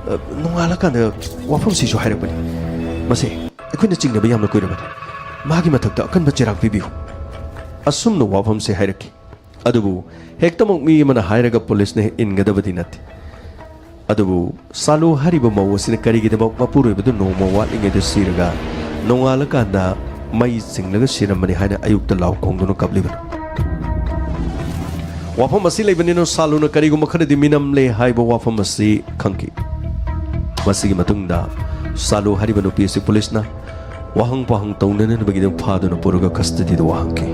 ꯑ, ꯅꯣꯡꯉꯥꯜꯂꯀꯥꯟꯗ ꯋꯥꯐꯝꯁꯤꯁꯨ ꯍꯥꯏꯔꯛꯄꯅꯤ꯫ ꯃꯁꯦ ꯑꯩꯈꯣꯏꯅ ꯆꯤꯡꯅꯕ ꯌꯥꯝꯅ ꯀꯨꯏꯔꯕꯅꯤ꯫ ꯃꯥꯒꯤ ꯃꯊꯛꯇ ꯑꯀꯟꯕ ꯆꯩꯔꯥꯛ ꯄꯤꯕꯤꯌꯨ"꯫ ꯑꯁꯨꯝꯅ ꯋꯥꯐꯝꯁꯦ ꯍꯥꯏꯔꯛꯈꯤ꯫ ꯑꯗꯨꯕꯨ ꯍꯦꯛꯇꯃꯛ ꯃꯤ ꯑꯃꯅ ꯍꯥꯏꯔꯒ ꯄꯨꯂꯤꯁꯅ ꯍꯦꯛ ꯏꯟꯒꯗꯕꯗꯤ ꯅꯠꯇꯦ꯫ ꯑꯗꯨꯕꯨ ꯁꯥꯂꯨ ꯍꯥꯏꯔꯤꯕ ꯃꯧ ꯑꯁꯤꯅ ꯀꯔꯤꯒꯤꯗꯃꯛ ꯃꯄꯨꯔꯣꯏꯕꯗꯨ ꯅꯣꯡꯃ ꯋꯥꯠꯂꯤꯉꯩꯗ ꯁꯤꯔꯒ ꯅꯣꯡꯉꯥꯜꯂꯀꯥꯟꯗ ꯃꯩ ꯆꯤꯡꯂꯒ ꯁꯤꯔꯝꯕꯅꯤ ꯍꯥꯏꯅ ꯑꯌꯨꯛꯇ ꯂꯥꯎ ꯈꯣꯡꯗꯨꯅ ꯀꯞꯂꯤꯕꯅꯤ꯫ ꯋꯥꯐꯝ ꯑꯁꯤ ꯂꯩꯕꯅꯤꯅ ꯁꯥꯂꯨꯅ ꯀꯔꯤꯒꯨꯝꯕ ꯈꯔꯗꯤ ꯃꯤꯅꯝꯂꯦ ꯍꯥꯏꯕ ꯋꯥꯐꯝ ꯑꯁꯤ ꯈꯪꯈꯤ꯫ ꯃꯁꯤꯒꯤ ꯃꯇꯨꯡꯗ ꯁꯥꯂꯨ ꯍꯥꯏꯔꯤꯕ ꯅꯨꯄꯤ ꯑꯁꯤ ꯄꯨꯂꯤꯁꯅ ꯋꯥꯍꯪ ꯄꯥꯎꯍꯪ ꯇꯧꯅꯅꯕꯒꯤꯗꯃꯛ ꯐꯥꯗꯨꯅ ꯄꯨꯔꯒ ꯀꯁꯇꯗꯤꯗ ꯋꯥꯍꯪꯈꯤ꯫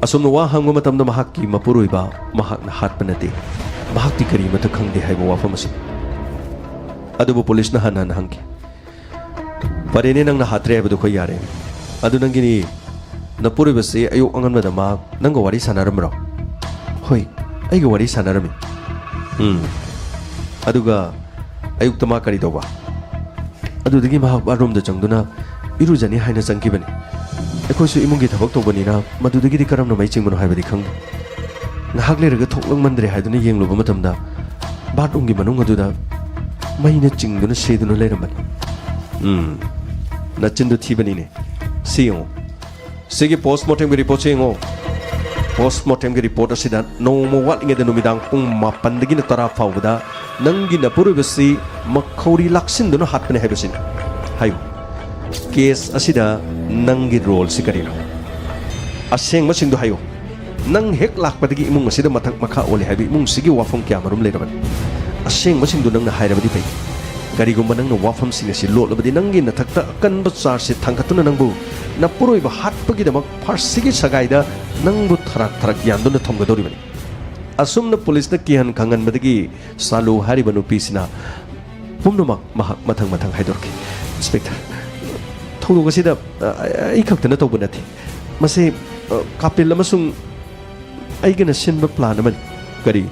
ꯑꯁꯨꯝꯅ ꯋꯥ ꯍꯪꯕ ꯃꯇꯝꯗ ꯃꯍꯥꯛꯀꯤ ꯃꯄꯨꯔꯣꯏꯕ ꯃꯍꯥꯛꯅ ꯍꯥꯠꯄ ꯅꯠꯇꯦ, ꯃꯍꯥꯛꯇꯤ ꯀꯔꯤꯃꯠꯇ ꯈꯪꯗꯦ ꯍꯥꯏꯕ ꯋꯥꯐꯝ ꯑꯁꯤ꯫ ꯑꯗꯨꯕꯨ ꯄꯨꯂꯤꯁꯅ ꯍꯟꯅ ꯍꯟꯅ ꯍꯪꯈꯤ꯫ ꯐꯔꯦꯅꯦ, ꯅꯪꯅ ꯍꯥꯠꯇ꯭ꯔꯦ ꯍꯥꯏꯕꯗꯨ ꯑꯩꯈꯣꯏ ꯌꯥꯔꯦ꯫ ꯑꯗꯨ ꯅꯪꯒꯤꯅꯤ ꯅꯄꯨꯔꯣꯏꯕꯁꯤ ꯑꯌꯨꯛ ꯑꯉꯟꯕꯗ ꯃꯍꯥꯛ ꯅꯪꯒ ꯋꯥꯔꯤ ꯁꯥꯟꯅꯔꯝꯕ꯭ꯔꯣ? ꯍꯣꯏ, ꯑꯩꯒ ꯋꯥꯔꯤ ꯁꯥꯟꯅꯔꯝꯃꯤ꯫ ꯎꯝ꯫ ꯑꯗꯨꯒ ꯑꯌꯨꯛꯇ ꯃꯥ ꯀꯔꯤ ꯇꯧꯕ? ꯑꯗꯨꯗꯒꯤ ꯃꯍꯥꯛ ꯕꯥꯠꯔꯨꯝꯗ ꯆꯪꯗꯨꯅ ꯏꯔꯨꯖꯅꯤ ꯍꯥꯏꯅ ꯆꯪꯈꯤꯕꯅꯤ꯫ ꯑꯩꯈꯣꯏꯁꯨ ꯏꯃꯨꯡꯒꯤ ꯊꯕꯛ ꯇꯧꯕꯅꯤꯅ ꯃꯗꯨꯗꯒꯤꯗꯤ ꯀꯔꯝꯅ ꯃꯩ ꯆꯤꯡꯕꯅꯣ ꯍꯥꯏꯕꯗꯤ ꯈꯪꯗꯦ꯫ ꯉꯥꯏꯍꯥꯛ ꯂꯩꯔꯒ ꯊꯣꯛꯂꯛꯃꯟꯗ꯭ꯔꯦ ꯍꯥꯏꯗꯨꯅ ꯌꯦꯡꯂꯨꯕ ꯃꯇꯝꯗ ꯕꯥꯠꯔꯨꯝꯒꯤ ꯃꯅꯨꯡ ꯑꯗꯨꯗ ꯃꯩꯅ ꯆꯤꯡꯗꯨꯅ ꯁꯦꯗꯨꯅ ꯂꯩꯔꯝꯕꯅꯤ꯫ ꯎꯝ, ꯅꯆꯤꯟꯗꯨ ꯊꯤꯕꯅꯤꯅꯦ꯫ ꯁꯤ ꯌꯦꯡꯉꯨ, ꯁꯤꯒꯤ ꯄꯣꯁꯃꯣꯔꯇꯦꯝꯒꯤ ꯔꯤꯄꯣꯔꯠꯁꯦ ꯌꯦꯡꯉꯣ꯫ ꯄꯣꯁꯃꯣꯔꯇꯦꯝꯒꯤ ꯔꯤꯄꯣꯔꯠ ꯑꯁꯤꯗ ꯅꯣꯡꯃ ꯋꯥꯠꯂꯤꯉꯩꯗ ꯅꯨꯃꯤꯗꯥꯡ ꯄꯨꯡ ꯃꯥꯄꯟꯗꯒꯤꯅ ꯇꯔꯥ ꯐꯥꯎꯕꯗ ꯅꯪꯒꯤ ꯅꯄꯨꯔꯣꯏꯕꯁꯤ ꯃꯈꯧꯔꯤ ꯂꯥꯛꯁꯤꯟꯗꯨꯅ ꯍꯥꯠꯄꯅꯤ ꯍꯥꯏꯕꯁꯤꯅꯤ꯫ ꯍꯥꯏꯌꯨ, ꯀꯦꯁ ꯑꯁꯤꯗ ꯅꯪꯒꯤ ꯔꯣꯜꯁꯤ ꯀꯔꯤꯅꯣ? ꯑꯁꯦꯡꯕꯁꯤꯡꯗꯣ ꯍꯥꯏꯌꯨ꯫ ꯅꯪ ꯍꯦꯛ ꯂꯥꯛꯄꯗꯒꯤ ꯏꯃꯨꯡ ꯑꯁꯤꯗ ꯃꯊꯛ ꯃꯈꯥ ꯑꯣꯜꯂꯦ ꯍꯥꯏꯕ ꯏꯃꯨꯡꯁꯤꯒꯤ ꯋꯥꯐꯝ ꯀꯌꯥ ꯃꯔꯨꯝ ꯂꯩꯔꯕꯅꯤ꯫ ꯑꯁꯦꯡꯕꯁꯤꯡꯗꯨ ꯅꯪꯅ ꯍꯥꯏꯔꯕꯗꯤ ꯐꯩ꯫ ꯀꯔꯤꯒꯨꯝꯕ ꯅꯪꯅ ꯋꯥꯐꯝꯁꯤꯡ ꯑꯁꯤ ꯂꯣꯠꯂꯕꯗꯤ ꯅꯪꯒꯤ ꯅꯊꯛꯇ ꯑꯀꯟꯕ ꯆꯥꯔꯖꯁꯦ ꯊꯥꯡꯒꯠꯇꯨꯅ ꯅꯪꯕꯨ ꯅꯄꯨꯔꯣꯏꯕ ꯍꯥꯠꯄꯒꯤꯗꯃꯛ ꯐꯥꯔꯁꯤꯒꯤ ꯁꯒꯥꯏꯗ ꯅꯪꯕꯨ ꯊꯔꯥꯛ ꯊꯔꯥꯛ ꯌꯥꯟꯗꯨꯅ ꯊꯝꯒꯗꯧꯔꯤꯕꯅꯤ꯫ ꯑꯁꯨꯝꯅ ꯄꯨꯂꯤꯁꯅ ꯀꯤꯍꯟ ꯈꯪꯍꯟꯕꯗꯒꯤ ꯁꯥꯂꯨ ꯍꯥꯏꯔꯤꯕ ꯅꯨꯄꯤꯁꯤꯅ ꯄꯨꯝꯅꯃꯛ ꯃꯍꯥꯛ ꯃꯊꯪ ꯃꯊꯪ ꯍꯥꯏꯗꯣꯔꯛꯈꯤ꯫ ꯏꯟꯁꯄꯦꯛꯇꯔ, ꯊꯧꯗꯣꯛ ꯑꯁꯤꯗ, ꯑ, ꯑꯩ ꯈꯛꯇꯅ ꯇꯧꯕ ꯅꯠꯇꯦ꯫ ꯃꯁꯤ, ꯑ, ꯀꯥꯄꯤꯜ ꯑꯃꯁꯨꯡ ꯑꯩꯒꯅ ꯁꯤꯟꯕ ꯄ꯭ꯂꯥꯟ ꯑꯃꯅꯤ꯫ ꯀꯔꯤ?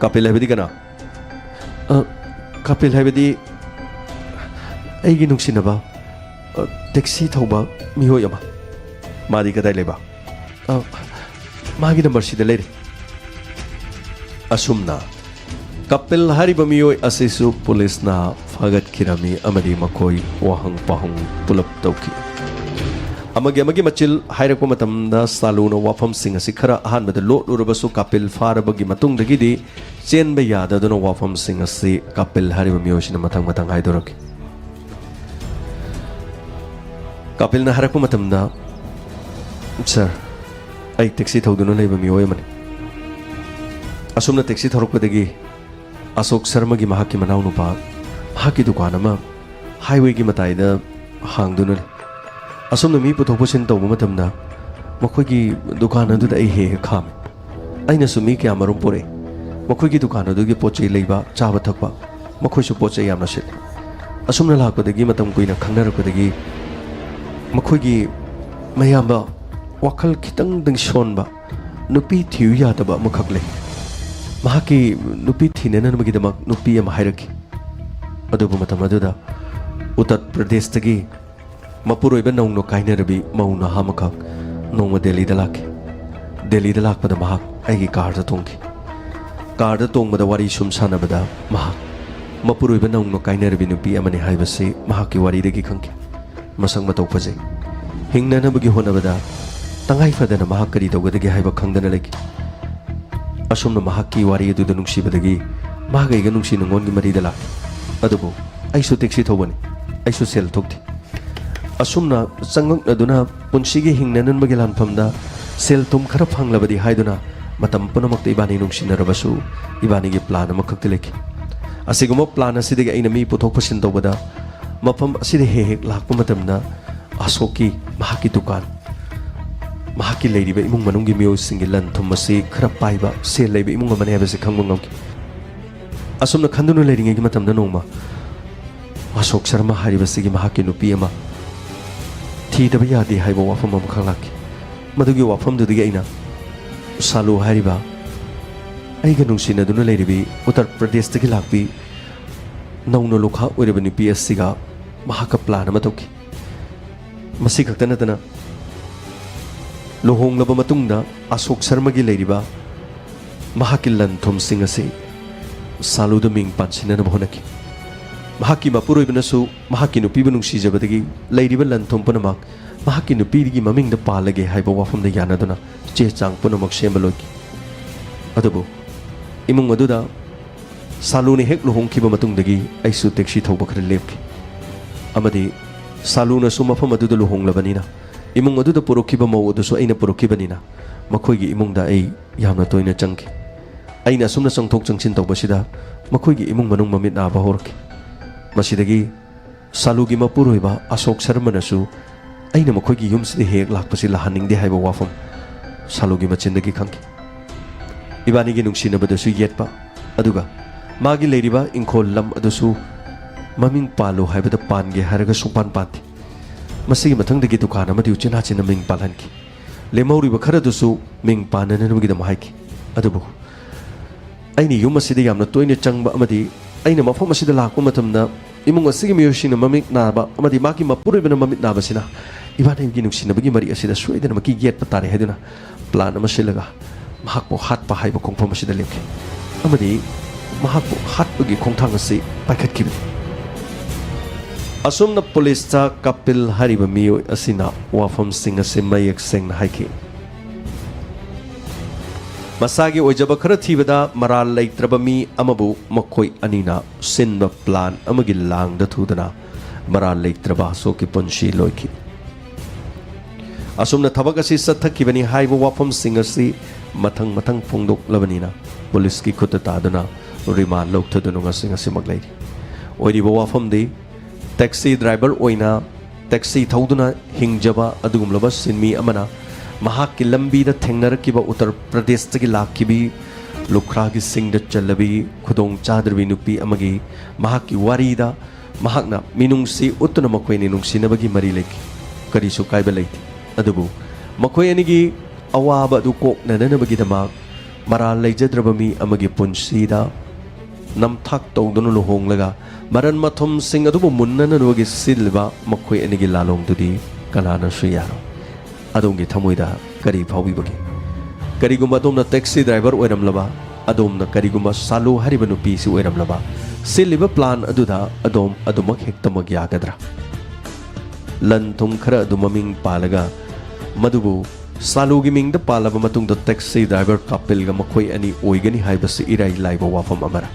ꯀꯥꯄꯤꯜ ꯍꯥꯏꯕꯗꯤ ꯀꯅꯥ? ꯑ, ꯀꯥꯄꯤꯜ ꯍꯥꯏꯕꯗꯤ ꯑꯩꯒꯤ ꯅꯨꯡꯁꯤꯅꯕ, ꯑ, ꯇꯦꯛꯁꯤ ꯊꯧꯕ ꯃꯤꯑꯣꯏ ꯑꯃ꯫ ꯃꯥꯗꯤ ꯀꯗꯥꯏ ꯂꯩꯕ? ꯑ, ꯃꯥꯒꯤ ꯅꯝꯕꯔ ꯁꯤꯗ ꯂꯩꯔꯦ꯫ ꯑꯁꯨꯝꯅ ꯀꯄꯤꯜ ꯍꯥꯏꯔꯤꯕ ꯃꯤꯑꯣꯏ ꯑꯁꯤꯁꯨ ꯄꯨꯂꯤꯁꯅ ꯐꯥꯒꯠꯈꯤꯔꯝꯃꯤ ꯑꯃꯗꯤ ꯃꯈꯣꯏ ꯋꯥꯍꯪ ꯄꯥꯎꯍꯪ ꯄꯨꯂꯞ ꯇꯧꯈꯤ꯫ ꯑꯃꯒꯤ ꯑꯃꯒꯤ ꯃꯆꯤꯜ ꯍꯥꯏꯔꯛꯄ ꯃꯇꯝꯗ ꯁꯥꯂꯨꯅ ꯋꯥꯐꯝꯁꯤꯡ ꯑꯁꯤ ꯈꯔ ꯑꯍꯥꯟꯕꯗ ꯂꯣꯠꯂꯨꯔꯕꯁꯨ ꯀꯥꯄꯤꯜ ꯐꯥꯔꯕꯒꯤ ꯃꯇꯨꯡꯗꯒꯤꯗꯤ ꯆꯦꯟꯕ ꯌꯥꯗꯗꯨꯅ ꯋꯥꯐꯝꯁꯤꯡ ꯑꯁꯤ ꯀꯥꯄꯤꯜ ꯍꯥꯏꯔꯤꯕ ꯃꯤꯑꯣꯏꯁꯤꯅ ꯃꯊꯪ ꯃꯊꯪ ꯍꯥꯏꯗꯣꯔꯛꯈꯤ꯫ ꯀꯥꯄꯤꯜꯅ ꯍꯥꯏꯔꯛꯄ ꯃꯇꯝꯗ, "ꯁꯥꯔ, ꯑꯩ ꯇꯦꯛꯁꯤ ꯊꯧꯗꯨꯅ ꯂꯩꯕ ꯃꯤꯑꯣꯏ ꯑꯃꯅꯤ꯫ ꯑꯁꯨꯝꯅ ꯇꯦꯛꯁꯤ ꯊꯧꯔꯛꯄꯗꯒꯤ ꯑꯁꯣꯛ ꯁꯔꯃꯒꯤ ꯃꯍꯥꯛꯀꯤ ꯃꯅꯥꯎꯅꯨꯄꯥ ꯃꯍꯥꯛꯀꯤ ꯗꯨꯀꯥꯟ ꯑꯃ ꯍꯥꯏꯋꯦꯒꯤ ꯃꯇꯥꯏꯗ ꯍꯥꯡꯗꯨꯅ ꯂꯩ꯫ ꯑꯁꯨꯝꯅ ꯃꯤ ꯄꯨꯊꯣꯛ ꯄꯨꯁꯤꯟ ꯇꯧꯕ ꯃꯇꯝꯗ ꯃꯈꯣꯏꯒꯤ ꯗꯨꯀꯥꯟ ꯑꯗꯨꯗ ꯑꯩ ꯍꯦꯛ ꯍꯦꯛ ꯈꯥꯝꯃꯤ꯫ ꯑꯩꯅꯁꯨ ꯃꯤ ꯀꯌꯥ ꯃꯔꯨꯝ ꯄꯨꯔꯛꯏ꯫ ꯃꯈꯣꯏꯒꯤ ꯗꯨꯀꯥꯟ ꯑꯗꯨꯒꯤ ꯄꯣꯠ ꯆꯩ ꯂꯩꯕ, ꯆꯥꯕ ꯊꯛꯄ, ꯃꯈꯣꯏꯁꯨ ꯄꯣꯠ ꯆꯩ ꯌꯥꯝꯅ ꯁꯤꯠꯂꯤ꯫ ꯑꯁꯨꯝꯅ ꯂꯥꯛꯄꯗꯒꯤ, ꯃꯇꯝ ꯀꯨꯏꯅ ꯈꯪꯅꯔꯛꯄꯗꯒꯤ ꯃꯈꯣꯏꯒꯤ ꯃꯌꯥꯝꯕ ꯋꯥꯈꯜ ꯈꯤꯇꯪꯗꯪ ꯁꯣꯟꯕ, ꯅꯨꯄꯤ ꯊꯤꯌꯨ ꯌꯥꯗꯕ ꯑꯃꯈꯛ ꯂꯩ꯫ ꯃꯍꯥꯛꯀꯤ ꯅꯨꯄꯤ ꯊꯤꯅꯅꯕꯒꯤꯗꯃꯛ ꯅꯨꯄꯤ ꯑꯃ ꯍꯥꯏꯔꯛꯈꯤ꯫ ꯑꯗꯨꯕꯨ ꯃꯇꯝ ꯑꯗꯨꯗ ꯎꯠꯇꯔ ꯄ꯭ꯔꯗꯦꯁꯇꯒꯤ ꯃꯄꯨꯔꯣꯏꯕ ꯅꯧꯅ ꯀꯥꯏꯅꯔꯕꯤ ꯃꯧ ꯅꯍꯥ ꯑꯃꯈꯛ ꯅꯣꯡꯃ ꯗꯦꯜꯂꯤꯗ ꯂꯥꯛꯈꯤ꯫ ꯗꯦꯜꯂꯤꯗ ꯂꯥꯛꯄꯗ ꯃꯍꯥꯛ ꯑꯩꯒꯤ ꯀꯥꯔꯗ ꯇꯣꯡꯈꯤ꯫ ꯀꯥꯔꯗ ꯇꯣꯡꯕꯗ ꯋꯥꯔꯤ ꯁꯨꯝ ꯁꯥꯟꯅꯕꯗ ꯃꯍꯥꯛ ꯃꯄꯨꯔꯣꯏꯕ ꯅꯧꯅ ꯀꯥꯏꯅꯔꯕꯤ ꯅꯨꯄꯤ ꯑꯃꯅꯤ ꯍꯥꯏꯕꯁꯤ ꯃꯍꯥꯛꯀꯤ ꯋꯥꯔꯤꯗꯒꯤ ꯈꯪꯈꯤ꯫ ꯃꯁꯛ ꯃꯇꯧ ꯐꯖꯩ꯫ ꯍꯤꯡꯅꯅꯕꯒꯤ ꯍꯣꯠꯅꯕꯗ ꯇꯉꯥꯏ ꯐꯗꯅ ꯃꯍꯥꯛ ꯀꯔꯤ ꯇꯧꯒꯗꯒꯦ ꯍꯥꯏꯕ ꯈꯪꯗꯅ ꯂꯩꯈꯤ꯫ ꯑꯁꯨꯝꯅ ꯃꯍꯥꯛꯀꯤ ꯋꯥꯔꯤ ꯑꯗꯨꯗ ꯅꯨꯡꯁꯤꯕꯗꯒꯤ ꯃꯍꯥꯛ ꯑꯩꯒ ꯅꯨꯡꯁꯤ ꯅꯨꯡꯉꯣꯟꯒꯤ ꯃꯔꯤꯗ ꯂꯥꯛꯈꯤ꯫ ꯑꯗꯨꯕꯨ ꯑꯩꯁꯨ ꯇꯦꯛꯁꯤ ꯊꯧꯕꯅꯤ, ꯑꯩꯁꯨ ꯁꯦꯜ ꯊꯣꯛꯇꯦ꯫ ꯑꯁꯨꯝꯅ ꯆꯉꯛꯅꯗꯨꯅ ꯄꯨꯟꯁꯤꯒꯤ ꯍꯤꯡꯅꯅꯕꯒꯤ ꯂꯥꯟꯐꯝꯗ ꯁꯦꯜ ꯊꯨꯝ ꯈꯔ ꯐꯪꯂꯕꯗꯤ ꯍꯥꯏꯗꯨꯅ ꯃꯇꯝ ꯄꯨꯝꯅꯃꯛꯇ ꯏꯕꯥꯅꯤ ꯅꯨꯡꯁꯤꯅꯔꯕꯁꯨ, ꯏꯕꯥꯅꯤꯒꯤ ꯄ꯭ꯂꯥꯟ ꯑꯃꯈꯛꯇꯤ ꯂꯩꯈꯤ꯫ ꯑꯁꯤꯒꯨꯝꯕ ꯄ꯭ꯂꯥꯟ ꯑꯁꯤꯗꯒꯤ ꯑꯩꯅ ꯃꯤ ꯄꯨꯊꯣꯛ ꯄꯨꯁꯤꯟ ꯇꯧꯕꯗ ꯃꯐꯝ ꯑꯁꯤꯗ ꯍꯦꯛ ꯍꯦꯛ ꯂꯥꯛꯄ ꯃꯇꯝꯗ ꯑꯁꯣꯛꯀꯤ, ꯃꯍꯥꯛꯀꯤ ꯗꯨꯀꯥꯟ, ꯃꯍꯥꯛꯀꯤ ꯂꯩꯔꯤꯕ ꯏꯃꯨꯡ ꯃꯅꯨꯡꯒꯤ ꯃꯤꯑꯣꯏꯁꯤꯡꯒꯤ ꯂꯟ ꯊꯨꯝ ꯑꯁꯤ ꯈꯔ ꯄꯥꯏꯕ, ꯁꯦꯜ ꯂꯩꯕ ꯏꯃꯨꯡ ꯑꯃꯅꯤ ꯍꯥꯏꯕꯁꯤ ꯈꯪꯕ ꯉꯝꯈꯤ꯫ ꯑꯁꯨꯝꯅ ꯈꯟꯗꯨꯅ ꯂꯩꯔꯤꯉꯩꯒꯤ ꯃꯇꯝꯗ ꯅꯣꯡꯃ ꯑꯁꯣꯛ ꯁꯔꯃ ꯍꯥꯏꯔꯤꯕꯁꯤꯒꯤ ꯃꯍꯥꯛꯀꯤ ꯅꯨꯄꯤ ꯑꯃ ꯊꯤꯗꯕ ꯌꯥꯗꯦ ꯍꯥꯏꯕ ꯋꯥꯐꯝ ꯑꯃꯈꯛ ꯂꯥꯛꯈꯤ꯫ ꯃꯗꯨꯒꯤ ꯋꯥꯐꯝꯗꯨꯗꯒꯤ ꯑꯩꯅ ꯁꯥꯂꯨ ꯍꯥꯏꯔꯤꯕ ꯑꯩꯒ ꯅꯨꯡꯁꯤꯅꯗꯨꯅ ꯂꯩꯔꯤꯕꯤ ꯎꯠꯇꯔ ꯄ꯭ꯔꯗꯦꯁꯇꯒꯤ ꯂꯥꯛꯄꯤ ꯅꯧꯅ ꯂꯨꯈꯥ ꯑꯣꯏꯔꯕ ꯅꯨꯄꯤ ꯑꯁꯤꯒ ꯃꯍꯥꯛꯀ ꯄ꯭ꯂꯥꯟ ꯑꯃ ꯇꯧꯈꯤ꯫ ꯃꯁꯤ ꯈꯛꯇ ꯅꯠꯇꯅ, ꯂꯨꯍꯣꯡꯂꯕ ꯃꯇꯨꯡꯗ ꯑꯁꯣꯛ ꯁꯔꯃꯒꯤ ꯂꯩꯔꯤꯕ ꯃꯍꯥꯛꯀꯤ ꯂꯟ ꯊꯨꯝꯁꯤꯡ ꯑꯁꯤ ꯁꯥꯂꯨꯗ ꯃꯤꯡ ꯄꯥꯟꯁꯤꯟꯅꯅꯕ ꯍꯣꯠꯅꯈꯤ꯫ ꯃꯍꯥꯛꯀꯤ ꯃꯄꯨꯔꯣꯏꯕꯅꯁꯨ ꯃꯍꯥꯛꯀꯤ ꯅꯨꯄꯤꯕꯨ ꯅꯨꯡꯁꯤꯖꯕꯗꯒꯤ ꯂꯩꯔꯤꯕ ꯂꯟ ꯊꯨꯝ ꯄꯨꯝꯅꯃꯛ ꯃꯍꯥꯛꯀꯤ ꯅꯨꯄꯤꯒꯤ ꯃꯃꯤꯡꯗ ꯄꯥꯜꯂꯒꯦ ꯍꯥꯏꯕ ꯋꯥꯐꯝꯗ ꯌꯥꯅꯗꯨꯅ ꯆꯦ ꯆꯥꯡ ꯄꯨꯝꯅꯃꯛ ꯁꯦꯝꯕ ꯂꯣꯏꯈꯤ꯫ ꯑꯗꯨꯕꯨ ꯏꯃꯨꯡ ꯑꯗꯨꯗ ꯁꯥꯂꯨꯅ ꯍꯦꯛ ꯂꯨꯍꯣꯡꯈꯤꯕ ꯃꯇꯨꯡꯗꯒꯤ ꯑꯩꯁꯨ ꯇꯦꯛꯁꯤ ꯊꯧꯕ ꯈꯔ ꯂꯦꯞꯈꯤ꯫ ꯑꯃꯗꯤ ꯁꯥꯂꯨꯅꯁꯨ ꯃꯐꯝ ꯑꯗꯨꯗ ꯂꯨꯍꯣꯡꯂꯕꯅꯤꯅ, ꯏꯃꯨꯡ ꯑꯗꯨꯗ ꯄꯨꯔꯛꯈꯤꯕ ꯃꯧ ꯑꯗꯨꯁꯨ ꯑꯩꯅ ꯄꯨꯔꯛꯈꯤꯕꯅꯤꯅ, ꯃꯈꯣꯏꯒꯤ ꯏꯃꯨꯡꯗ ꯑꯩ ꯌꯥꯝꯅ ꯇꯣꯏꯅ ꯆꯪꯈꯤ꯫ ꯑꯩꯅ ꯑꯁꯨꯝꯅ ꯆꯪꯊꯣꯛ ꯆꯪꯁꯤꯟ ꯇꯧꯕꯁꯤꯗ ꯃꯈꯣꯏꯒꯤ ꯏꯃꯨꯡ ꯃꯅꯨꯡ ꯃꯃꯤꯠ ꯅꯥꯕ ꯍꯧꯔꯛꯈꯤ꯫ ꯃꯁꯤꯗꯒꯤ ꯁꯥꯂꯨꯒꯤ ꯃꯄꯨꯔꯣꯏꯕ ꯑꯁꯣꯛ ꯁꯔꯃꯅꯁꯨ ꯑꯩꯅ ꯃꯈꯣꯏꯒꯤ ꯌꯨꯝꯁꯤꯗ ꯍꯦꯛ ꯂꯥꯛꯄꯁꯤ ꯂꯥꯛꯍꯟꯅꯤꯡꯗꯦ ꯍꯥꯏꯕ ꯋꯥꯐꯝ ꯁꯥꯂꯨꯒꯤ ꯃꯆꯤꯟꯗꯒꯤ ꯈꯪꯈꯤ꯫ ꯏꯕꯥꯅꯤꯒꯤ ꯅꯨꯡꯁꯤꯅꯕꯗꯁꯨ ꯌꯦꯠꯄ, ꯑꯗꯨꯒ ꯃꯥꯒꯤ ꯂꯩꯔꯤꯕ ꯏꯪꯈꯣꯜ ꯂꯝ ꯑꯗꯨꯁꯨ ꯃꯃꯤꯡ ꯄꯥꯜꯂꯨ ꯍꯥꯏꯕꯗ ꯄꯥꯟꯒꯦ ꯍꯥꯏꯔꯒ ꯁꯨꯡꯄꯥꯟ ꯄꯥꯟꯗꯦ꯫ ꯃꯁꯤꯒꯤ ꯃꯊꯪꯗꯒꯤ ꯗꯨꯀꯥꯟ ꯑꯃꯗꯤ ꯎꯆꯤꯟ ꯅꯥꯆꯤꯟꯅ ꯃꯤꯡ ꯄꯥꯜꯍꯟꯈꯤ꯫ ꯂꯦꯝꯍꯧꯔꯤꯕ ꯈꯔꯗꯨꯁꯨ ꯃꯤꯡ ꯄꯥꯟꯅꯅꯕꯒꯤꯗꯃꯛ ꯍꯥꯏꯈꯤ꯫ ꯑꯗꯨꯕꯨ ꯑꯩꯅ ꯌꯨꯝ ꯑꯁꯤꯗ ꯌꯥꯝꯅ ꯇꯣꯏꯅ ꯆꯪꯕ ꯑꯃꯗꯤ ꯑꯩꯅ ꯃꯐꯝ ꯑꯁꯤꯗ ꯂꯥꯛꯄ ꯃꯇꯝꯗ ꯏꯃꯨꯡ ꯑꯁꯤꯒꯤ ꯃꯤꯑꯣꯏꯁꯤꯡꯅ ꯃꯃꯤꯠ ꯅꯥꯕ ꯑꯃꯗꯤ ꯃꯥꯒꯤ ꯃꯄꯨꯔꯣꯏꯕꯅ ꯃꯃꯤꯠ ꯅꯥꯕꯁꯤꯅ ꯏꯕꯥꯅꯤꯒꯤ ꯅꯨꯡꯁꯤꯅꯕꯒꯤ ꯃꯔꯤ ꯑꯁꯤꯗ ꯁꯣꯏꯗꯅꯃꯛꯀꯤ ꯌꯦꯠꯄ ꯇꯥꯔꯦ ꯍꯥꯏꯗꯨꯅ ꯄ꯭ꯂꯥꯟ ꯑꯃ ꯁꯤꯜꯂꯒ ꯃꯍꯥꯛꯄꯨ ꯍꯥꯠꯄ ꯍꯥꯏꯕ ꯈꯣꯡꯐꯝ ꯑꯁꯤꯗ ꯂꯦꯞꯈꯤ ꯑꯃꯗꯤ ꯃꯍꯥꯛꯄꯨ ꯍꯥꯠꯄꯒꯤ ꯈꯣꯡꯊꯥꯡ ꯑꯁꯤ ꯄꯥꯏꯈꯠꯈꯤꯕꯅꯤ꯫ ꯑꯁꯨꯝꯅ ꯄꯨꯂꯤꯁꯇ ꯀꯄꯤꯜ ꯍꯥꯏꯔꯤꯕ ꯃꯤꯑꯣꯏ ꯑꯁꯤꯅ ꯋꯥꯐꯝꯁꯤꯡ ꯑꯁꯤ ꯃꯌꯦꯛ ꯁꯦꯡꯅ ꯍꯥꯏꯈꯤ꯫ ꯃꯁꯥꯒꯤ ꯑꯣꯏꯖꯕ ꯈꯔ ꯊꯤꯕꯗ ꯃꯔꯥꯜ ꯂꯩꯇ꯭ꯔꯕ ꯃꯤ ꯑꯃꯕꯨ ꯃꯈꯣꯏ ꯑꯅꯤꯅ ꯁꯤꯟꯕ ꯄ꯭ꯂꯥꯟ ꯑꯃꯒꯤ ꯂꯥꯡꯗ ꯊꯨꯗꯅ ꯃꯔꯥꯜ ꯂꯩꯇ꯭ꯔꯕ ꯑꯁꯣꯛꯀꯤ ꯄꯨꯟꯁꯤ ꯂꯣꯏꯈꯤ꯫ ꯑꯁꯨꯝꯅ ꯊꯕꯛ ꯑꯁꯤ ꯆꯠꯊꯈꯤꯕꯅꯤ ꯍꯥꯏꯕ ꯋꯥꯐꯝꯁꯤꯡ ꯑꯁꯤ ꯃꯊꯪ ꯃꯊꯪ ꯐꯣꯡꯗꯣꯛꯂꯕꯅꯤꯅ ꯄꯨꯂꯤꯁꯀꯤ ꯈꯨꯠꯇ ꯇꯥꯗꯨꯅ ꯔꯤꯃꯥꯟ ꯂꯧꯊꯗꯨꯅ ꯉꯁꯤ ꯉꯁꯤꯃꯛ ꯂꯩꯔꯤ꯫ ꯑꯣꯏꯔꯤꯕ ꯋꯥꯐꯝꯗꯤ ꯇꯦꯛꯁꯤ ꯗ꯭ꯔꯥꯏꯚꯔ ꯑꯣꯏꯅ ꯇꯦꯛꯁꯤ ꯊꯧꯗꯨꯅ ꯍꯤꯡꯖꯕ ꯑꯗꯨꯒꯨꯝꯂꯕ ꯁꯤꯟꯃꯤ ꯑꯃꯅ ꯃꯍꯥꯛꯀꯤ ꯂꯝꯕꯤꯗ ꯊꯦꯡꯅꯔꯛꯈꯤꯕ ꯎꯠꯇꯔ ꯄ꯭ꯔꯗꯦꯁꯇꯒꯤ ꯂꯥꯛꯈꯤꯕꯤ ꯂꯨꯈ꯭ꯔꯥꯒꯤ ꯁꯤꯡꯗ ꯆꯜꯂꯕꯤ ꯈꯨꯗꯣꯡ ꯆꯥꯗ꯭ꯔꯕꯤ ꯅꯨꯄꯤ ꯑꯃꯒꯤ ꯃꯍꯥꯛꯀꯤ ꯋꯥꯔꯤꯗ ꯃꯍꯥꯛꯅ ꯃꯤꯅꯨꯡꯁꯤ ꯎꯠꯇꯨꯅ ꯃꯈꯣꯏ ꯑꯅꯤ ꯅꯨꯡꯁꯤꯅꯕꯒꯤ ꯃꯔꯤ ꯂꯩꯈꯤ꯫ ꯀꯔꯤꯁꯨ ꯀꯥꯏꯕ ꯂꯩꯇꯦ꯫ ꯑꯗꯨꯕꯨ ꯃꯈꯣꯏ ꯑꯅꯤꯒꯤ ꯑꯋꯥꯕ ꯑꯗꯨ ꯀꯣꯛꯅꯅꯕꯒꯤꯗꯃꯛ ꯃꯔꯥꯜ ꯂꯩꯖꯗ꯭ꯔꯕ ꯃꯤ ꯑꯃꯒꯤ ꯄꯨꯟꯁꯤꯗ ꯅꯝꯊꯥꯛ ꯇꯧꯗꯨꯅ ꯂꯨꯍꯣꯡꯂꯒ ꯃꯔꯟ ꯃꯊꯨꯝꯁꯤꯡ ꯑꯗꯨꯕꯨ ꯃꯨꯟꯅꯅꯕꯒꯤ ꯁꯤꯜꯂꯤꯕ ꯃꯈꯣꯏ ꯑꯅꯤꯒꯤ ꯂꯥꯂꯣꯡꯗꯨꯗꯤ ꯀꯅꯥꯅꯁꯨ ꯌꯥꯔꯣꯏ꯫ ꯑꯗꯣꯝꯒꯤ ꯊꯃꯣꯏꯗ ꯀꯔꯤ ꯐꯥꯎꯕꯤꯕꯒꯦ? ꯀꯔꯤꯒꯨꯝꯕ ꯑꯗꯣꯝꯅ ꯇꯦꯛꯁꯤ ꯗ꯭ꯔꯥꯏꯚꯔ ꯑꯣꯏꯔꯝꯂꯕ, ꯑꯗꯣꯝꯅ ꯀꯔꯤꯒꯨꯝꯕ ꯁꯥꯂꯨ ꯍꯥꯏꯔꯤꯕ ꯅꯨꯄꯤꯁꯤ ꯑꯣꯏꯔꯝꯂꯕ, ꯁꯤꯜꯂꯤꯕ ꯄ꯭ꯂꯥꯟ ꯑꯗꯨꯗ ꯑꯗꯣꯝ ꯑꯗꯨꯃꯛ ꯍꯦꯛꯇꯃꯛ ꯌꯥꯒꯗ꯭ꯔꯥ? ꯂꯟ ꯊꯨꯝ ꯈꯔ ꯑꯗꯨ ꯃꯃꯤꯡ ꯄꯥꯜꯂꯒ ꯃꯗꯨꯕꯨ ꯁꯥꯂꯨꯒꯤ ꯃꯤꯡꯗ ꯄꯥꯜꯂꯕ ꯃꯇꯨꯡꯗ ꯇꯦꯛꯁꯤ ꯗ꯭ꯔꯥꯏꯚꯔ ꯀꯥꯄꯤꯜꯒ ꯃꯈꯣꯏ ꯑꯅꯤ ꯑꯣꯏꯒꯅꯤ ꯍꯥꯏꯕꯁꯤ ꯏꯔꯥꯏ ꯂꯥꯏꯕ ꯋꯥꯐꯝ ꯑꯃꯔ?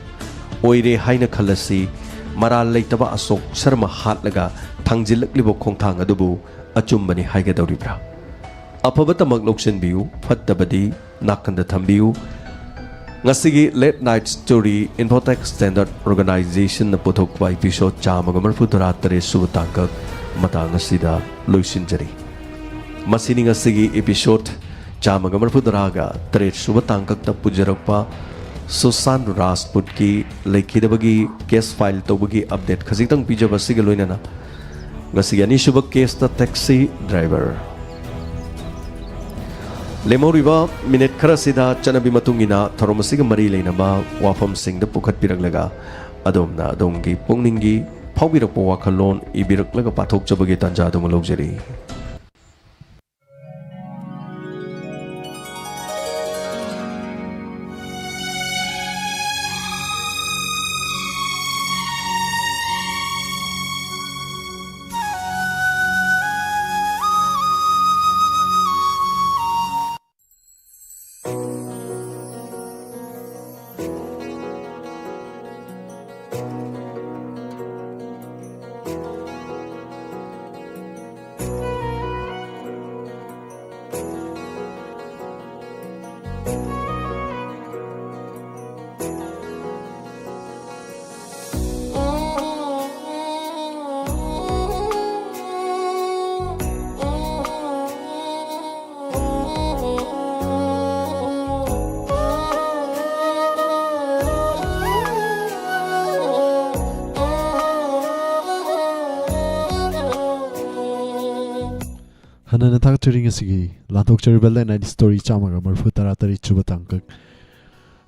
ꯑꯣꯏꯔꯦ ꯍꯥꯏꯅ ꯈꯜꯂꯁꯤ, ꯃꯔꯥꯜ ꯂꯩꯇꯕ ꯑꯁꯣꯛ ꯁꯔꯃ ꯍꯥꯠꯂꯒ ꯊꯥꯡꯖꯤꯜꯂꯛꯂꯤꯕ ꯈꯣꯡꯊꯥꯡ ꯑꯗꯨꯕꯨ ꯑꯆꯨꯝꯕꯅꯤ ꯍꯥꯏꯒꯗꯧꯔꯤꯕ꯭ꯔꯥ? ꯑꯐꯕꯇꯃꯛ ꯂꯧꯁꯤꯟꯕꯤꯌꯨ, ꯐꯠꯇꯕꯗꯤ ꯅꯥꯀꯟꯗ ꯊꯝꯕꯤꯌꯨ꯫ ꯉꯁꯤꯒꯤ Late Night Story Infotech Standard Organizationꯅ ꯄꯨꯊꯣꯛꯄ episode ꯆꯥꯝꯃꯒ ꯃꯔꯤꯐꯨ ꯇꯔꯥ ꯇꯔꯦꯠ ꯁꯨꯕ ꯇꯥꯡꯀꯛ ꯃꯇꯥꯡ ꯑꯁꯤꯗ ꯂꯣꯏꯁꯤꯟꯖꯔꯤ꯫ ꯃꯁꯤꯅꯤ ꯉꯁꯤꯒꯤ episode ꯆꯥꯝꯃꯒ ꯃꯔꯤꯐꯨ ꯇꯔꯥꯒ ꯇꯔꯦꯠ ꯁꯨꯕ ꯇꯥꯡꯀꯛꯇ ꯄꯨꯖꯔꯛꯄ ꯁꯨꯁꯥꯟ ꯔꯥꯖꯄꯨꯠꯀꯤ ꯂꯩꯈꯤꯗꯕꯒꯤ case file ꯇꯧꯕꯒꯤ update ꯈꯖꯤꯛꯇꯪ ꯄꯤꯖꯕ ꯑꯁꯤꯒ ꯂꯣꯏꯅꯅ ꯉꯁꯤꯒꯤ ꯑꯅꯤꯁꯨꯕ caseꯇ taxi driver꯫ ꯂꯦꯝꯍꯧꯔꯤꯕ minute ꯈꯔꯁꯤꯗ ꯆꯠꯅꯕꯤ ꯃꯇꯨꯡ ꯏꯟꯅ ꯊꯧꯔꯝ ꯑꯁꯤꯒ ꯃꯔꯤ ꯂꯩꯅꯕ ꯋꯥꯐꯝꯁꯤꯡꯗ ꯄꯨꯈꯠꯄꯤꯔꯛꯂꯒ ꯑꯗꯣꯝꯅ ꯑꯗꯣꯝꯒꯤ ꯄꯨꯛꯅꯤꯡꯒꯤ ꯐꯥꯎꯕꯤꯔꯛꯄ ꯋꯥꯈꯜꯂꯣꯟ ꯏꯕꯤꯔꯛꯂꯒ ꯄꯥꯊꯣꯛꯆꯕꯒꯤ ꯇꯥꯟꯖꯥ ꯑꯗꯨꯃ ꯂꯧꯖꯔꯤ꯫ ꯍꯟꯅꯅ ꯊꯥꯒꯠꯆꯔꯤ ꯉꯁꯤꯒꯤ ꯂꯥꯟꯊꯣꯛꯆꯔꯤꯕ Late Night Story ꯆꯥꯝꯃꯒ ꯃꯔꯤꯐꯨ ꯇꯔꯥ ꯇꯔꯦꯠ ꯁꯨꯕ ꯇꯥꯡꯀꯛ,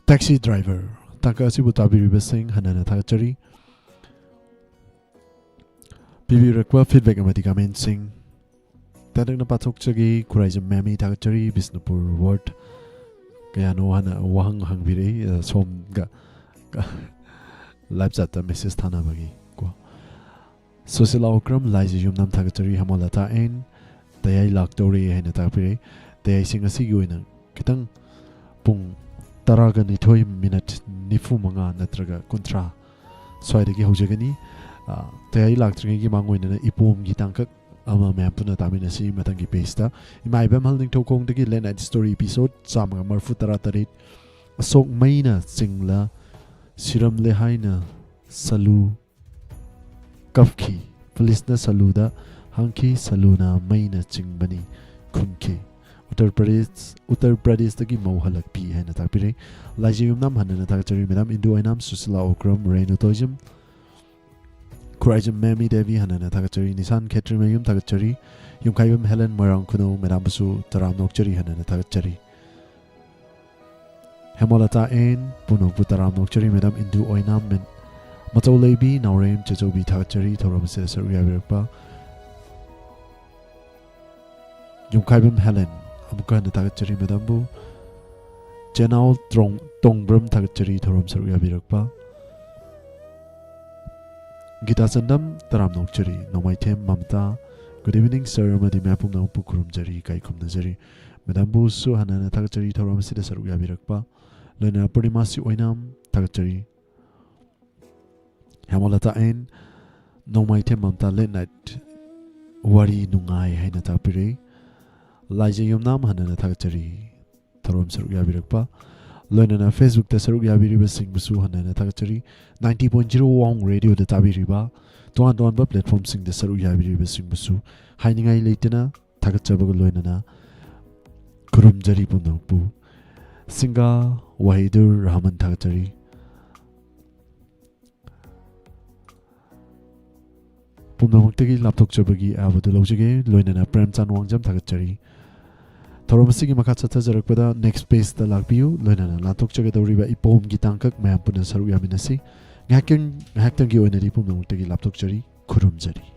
Taxi Driver꯫ ꯇꯥꯡꯀꯛ ꯑꯁꯤꯕꯨ ꯇꯥꯕꯤꯔꯤꯕꯁꯤꯡ ꯍꯟꯅꯅ ꯊꯥꯒꯠꯆꯔꯤ꯫ ꯄꯤꯕꯤꯔꯛꯄ feedback ꯑꯃꯗꯤ commentꯁꯤꯡ ꯇꯦꯟꯇꯛꯅ ꯄꯥꯊꯣꯛꯆꯒꯦ꯫ ꯈꯨꯔꯥꯏꯖꯝ ꯃꯦꯃꯤ ꯊꯥꯒꯠꯆꯔꯤ, ꯕꯤꯁꯅꯨꯄꯨꯔ ward꯫ ꯀꯌꯥꯅꯣ ꯍꯥꯟꯅ ꯋꯥꯍꯪ ꯍꯪꯕꯤꯔꯛꯏ, ꯑ, ꯁꯣꯝꯒ live chatꯇ message ꯊꯥꯅꯕꯒꯤ ꯀꯣ꯫ ꯁꯨꯁꯤꯂꯥ ꯑꯣꯀ꯭ꯔꯝ, ꯂꯥꯏꯖ ꯌꯨꯝꯅꯥꯝ ꯊꯥꯒꯠꯆꯔꯤ, ꯍꯃꯣꯂꯥꯊꯥ ꯑꯦꯟ ꯇꯌꯥꯏ ꯂꯥꯛꯇꯧꯔꯤ ꯍꯥꯏꯅ ꯇꯥꯛꯄꯤꯔꯛꯏ꯫ ꯇꯌꯥꯏꯁꯤꯡ ꯑꯁꯤꯒꯤ ꯑꯣꯏꯅ ꯈꯤꯇꯪ ꯄꯨꯡ ꯇꯔꯥꯒ ꯅꯤꯊꯣꯏ minute ꯅꯤꯐꯨ ꯃꯉꯥ ꯅꯠꯇ꯭ꯔꯒ ꯀꯨꯟꯊ꯭ꯔꯥ ꯁ꯭ꯋꯥꯏꯗꯒꯤ ꯍꯧꯖꯒꯅꯤ꯫ ꯇꯌꯥꯔꯤ ꯂꯥꯛꯇ꯭ꯔꯤꯉꯩꯒꯤ ꯃꯥꯡ ꯑꯣꯏꯅꯅ ꯏꯄꯣꯝꯒꯤ ꯇꯥꯡꯀꯛ ꯑꯃ ꯃꯌꯥꯝ ꯄꯨꯟꯅ ꯇꯥꯃꯤꯟꯅꯁꯤ꯫ ꯃꯊꯪꯒꯤ ꯄꯦꯖꯇ ꯏꯃꯥ ꯏꯕꯦꯝꯍꯜ ꯅꯤꯡꯊꯧꯈꯣꯡꯗꯒꯤ ꯂꯦꯠ ꯅꯥꯏꯠ ꯁ꯭ꯇꯣꯔꯤ ꯏꯄꯤꯁꯣꯠ ꯆꯥꯝꯃꯒ ꯃꯔꯤꯐꯨ ꯇꯔꯥ ꯇꯔꯦꯠ, ꯑꯁꯣꯛ ꯃꯩꯅ ꯆꯤꯡꯂ ꯁꯤꯔꯝꯂꯦ ꯍꯥꯏꯅ ꯁꯂꯨ ꯀꯞꯈꯤ꯫ ꯄꯨꯂꯤꯁꯅ ꯁꯂꯨꯗ ꯍꯪꯈꯤ, ꯁꯂꯨꯅ ꯃꯩꯅ ꯆꯤꯡꯕꯅꯤ ꯈꯨꯝꯈꯤ꯫ ꯎꯠꯇꯔ ꯄ꯭ꯔꯗꯦꯁ, ꯎꯠꯇꯔ ꯄ꯭ꯔꯗꯦꯁꯇꯒꯤ ꯃꯧ ꯍꯜꯂꯛꯄꯤ ꯍꯥꯏꯅ ꯇꯥꯛꯄꯤꯔꯦ꯫ ꯂꯥꯏꯖ ꯌꯨꯝꯅꯥꯝ ꯍꯟꯅꯅ ꯊꯥꯒꯠꯆꯔꯤ ꯃꯦꯗꯥꯝ꯫ ꯏꯟꯗꯨ ꯑꯣꯏꯅꯥꯝ, ꯁꯨꯁꯤꯂꯥ ꯑꯣꯀ꯭ꯔꯝ, ꯔꯦꯅꯨ ꯇꯣꯏꯖꯝ, ꯈꯨꯔꯥꯏꯖꯝ ꯃꯦꯃꯤ ꯗꯦꯕꯤ ꯍꯟꯅꯅ ꯊꯥꯒꯠꯆꯔꯤ꯫ ꯅꯤꯁꯥꯟ ꯈꯦꯇ꯭ꯔꯤꯃꯌꯨꯝ ꯊꯥꯒꯠꯆꯔꯤ꯫ ꯌꯨꯝꯈꯥꯏꯕꯝ ꯍꯦꯂꯦꯟ ꯃꯣꯏꯔꯥꯡ ꯈꯨꯅꯧ ꯃꯦꯗꯥꯝꯕꯨꯁꯨ ꯇꯔꯥꯝꯅ ꯑꯣꯛꯆꯔꯤ ꯍꯟꯅꯅ ꯊꯥꯒꯠꯆꯔꯤ꯫ ꯍꯦꯃꯂꯇꯥ ꯑꯦꯟ ꯄꯨꯝꯅꯃꯛꯄꯨ ꯇꯔꯥꯝꯅ ꯑꯣꯛꯆꯔꯤ ꯃꯦꯗꯥꯝ꯫ ꯏꯟꯗꯨ ꯑꯣꯏꯅꯥꯝ ꯃꯦꯟ ꯃꯆꯧ ꯂꯩꯕꯤ ꯅꯥꯎꯔꯦꯝ ꯆꯦꯆꯧꯕꯤ ꯊꯥꯒꯠꯆꯔꯤ ꯊꯧꯔꯝ ꯑꯁꯤꯗ ꯁꯔꯨꯛ ꯌꯥꯕꯤꯔꯛꯄ꯫ ꯌꯨꯝꯈꯥꯏꯕꯝ ꯍꯦꯂꯦꯟ ꯑꯃꯨꯛꯀ ꯍꯟꯅ ꯊꯥꯒꯠꯆꯔꯤ ꯃꯦꯗꯥꯝꯕꯨ꯫ ꯆꯦꯅꯥꯎ ꯇ꯭ꯔꯣꯡ-, ꯇꯣꯡꯕ꯭ꯔꯝ ꯊꯥꯒꯠꯆꯔꯤ ꯊꯧꯔꯝ ꯁꯔꯨꯛ ꯌꯥꯕꯤꯔꯛꯄ꯫ ꯒꯤꯇꯥ ꯆꯟꯗꯝ ꯇꯔꯥꯝꯅ ꯑꯣꯛꯆꯔꯤ꯫ ꯅꯣꯡꯃꯥꯏꯊꯦꯝ ꯃꯃꯇꯥ, ꯒꯨꯗ ꯏꯚꯤꯅꯤꯡ ꯁꯔ ꯑꯃꯗꯤ ꯃꯌꯥꯝ ꯄꯨꯝꯅꯃꯛꯄꯨ ꯈꯨꯔꯨꯝꯖꯔꯤ, ꯏꯀꯥꯏ ꯈꯨꯝꯅꯖꯔꯤ꯫ ꯃꯦꯗꯥꯝꯕꯨꯁꯨ ꯍꯟꯅ ꯍꯟꯅ ꯊꯥꯒꯠꯆꯔꯤ ꯊꯧꯔꯝ ꯑꯁꯤꯗ ꯁꯔꯨꯛ ꯌꯥꯕꯤꯔꯛꯄ꯫ ꯂꯣꯏꯅꯅ ꯄꯨꯔꯅꯤꯃꯥꯁꯤ ꯑꯣꯏꯅꯥꯝ ꯊꯥꯒꯠꯆꯔꯤ꯫ ꯍꯦꯃꯂꯇꯥ ꯑꯦꯟ ꯅꯣꯡꯃꯥꯏꯊꯦꯝ ꯃꯃꯇꯥ ꯂꯦꯠ ꯅꯥꯏꯠ ꯋꯥꯔꯤ ꯅꯨꯡꯉꯥꯏ ꯍꯥꯏꯅ ꯇꯥꯛꯄꯤꯔꯦ꯫ ꯂꯥꯏꯖ ꯌꯨꯝꯅꯥꯝ ꯍꯟꯅ ꯍꯟꯅ ꯊꯥꯒꯠꯆꯔꯤ ꯊꯧꯔꯝ ꯁꯔꯨꯛ ꯌꯥꯕꯤꯔꯛꯄ꯫ ꯂꯣꯏꯅꯅ ꯐꯦꯁꯕꯨꯛꯇ ꯁꯔꯨꯛ ꯌꯥꯕꯤꯔꯤꯕꯁꯤꯡꯕꯨꯁꯨ ꯍꯟꯅ ꯍꯟꯅ ꯊꯥꯒꯠꯆꯔꯤ꯫ ꯅꯥꯏꯟꯇꯤ ꯄꯣꯏꯟ ꯖꯤꯔꯣ ꯋꯥꯡ ꯔꯦꯗꯤꯑꯣꯗ ꯇꯥꯕꯤꯔꯤꯕ ꯇꯣꯉꯥꯟ ꯇꯣꯉꯥꯟꯕ ꯄ꯭ꯂꯦꯠꯐꯣꯝꯁꯤꯡꯗ ꯁꯔꯨꯛ ꯌꯥꯕꯤꯔꯤꯕꯁꯤꯡꯕꯨꯁꯨ ꯍꯥꯏꯅꯤꯡꯉꯥꯏ ꯂꯩꯇꯅ ꯊꯥꯒꯠꯆꯕꯒ ꯂꯣꯏꯅꯅ ꯈꯨꯔꯨꯝꯖꯔꯤ ꯄꯨꯝꯅꯃꯛꯄꯨ꯫ ꯁꯤꯡꯒꯥ ꯋꯥꯍꯤꯗꯨꯔ ꯔꯍꯃꯟ ꯊꯥꯒꯠꯆꯔꯤ꯫ ꯄꯨꯝꯅꯃꯛꯇꯒꯤ ꯂꯥꯞꯊꯣꯛꯆꯕꯒꯤ ꯑꯌꯥꯕꯗꯨ ꯂꯧꯖꯒꯦ꯫ ꯂꯣꯏꯅꯅ ꯄ꯭ꯔꯦꯝꯆꯥꯟ ꯋꯥꯡꯖꯝ ꯊꯥꯒꯠꯆꯔꯤ꯫ ꯊꯧꯔꯝ ꯑꯁꯤꯒꯤ ꯃꯈꯥ ꯆꯠꯊꯖꯔꯛꯄꯗ ꯅꯦꯛꯁ ꯄꯦꯖꯇ ꯂꯥꯛꯄꯤꯌꯨ꯫ ꯂꯣꯏꯅꯅ ꯂꯥꯟꯊꯣꯛꯆꯒꯗꯧꯔꯤꯕ ꯏꯄꯣꯝꯒꯤ ꯇꯥꯡꯀꯛ ꯃꯌꯥꯝ ꯄꯨꯟꯅ ꯁꯔꯨꯛ ꯌꯥꯃꯤꯟꯅꯁꯤ꯫ ꯉꯥꯏꯍꯥꯛꯀꯤ, ꯉꯥꯏꯍꯥꯛꯇꯪꯒꯤ ꯑꯣꯏꯅꯗꯤ ꯄꯨꯝꯅꯃꯛꯇꯒꯤ ꯂꯥꯞꯊꯣꯛꯆꯔꯤ꯫ ꯈꯨꯔꯨꯝꯖꯔꯤ꯫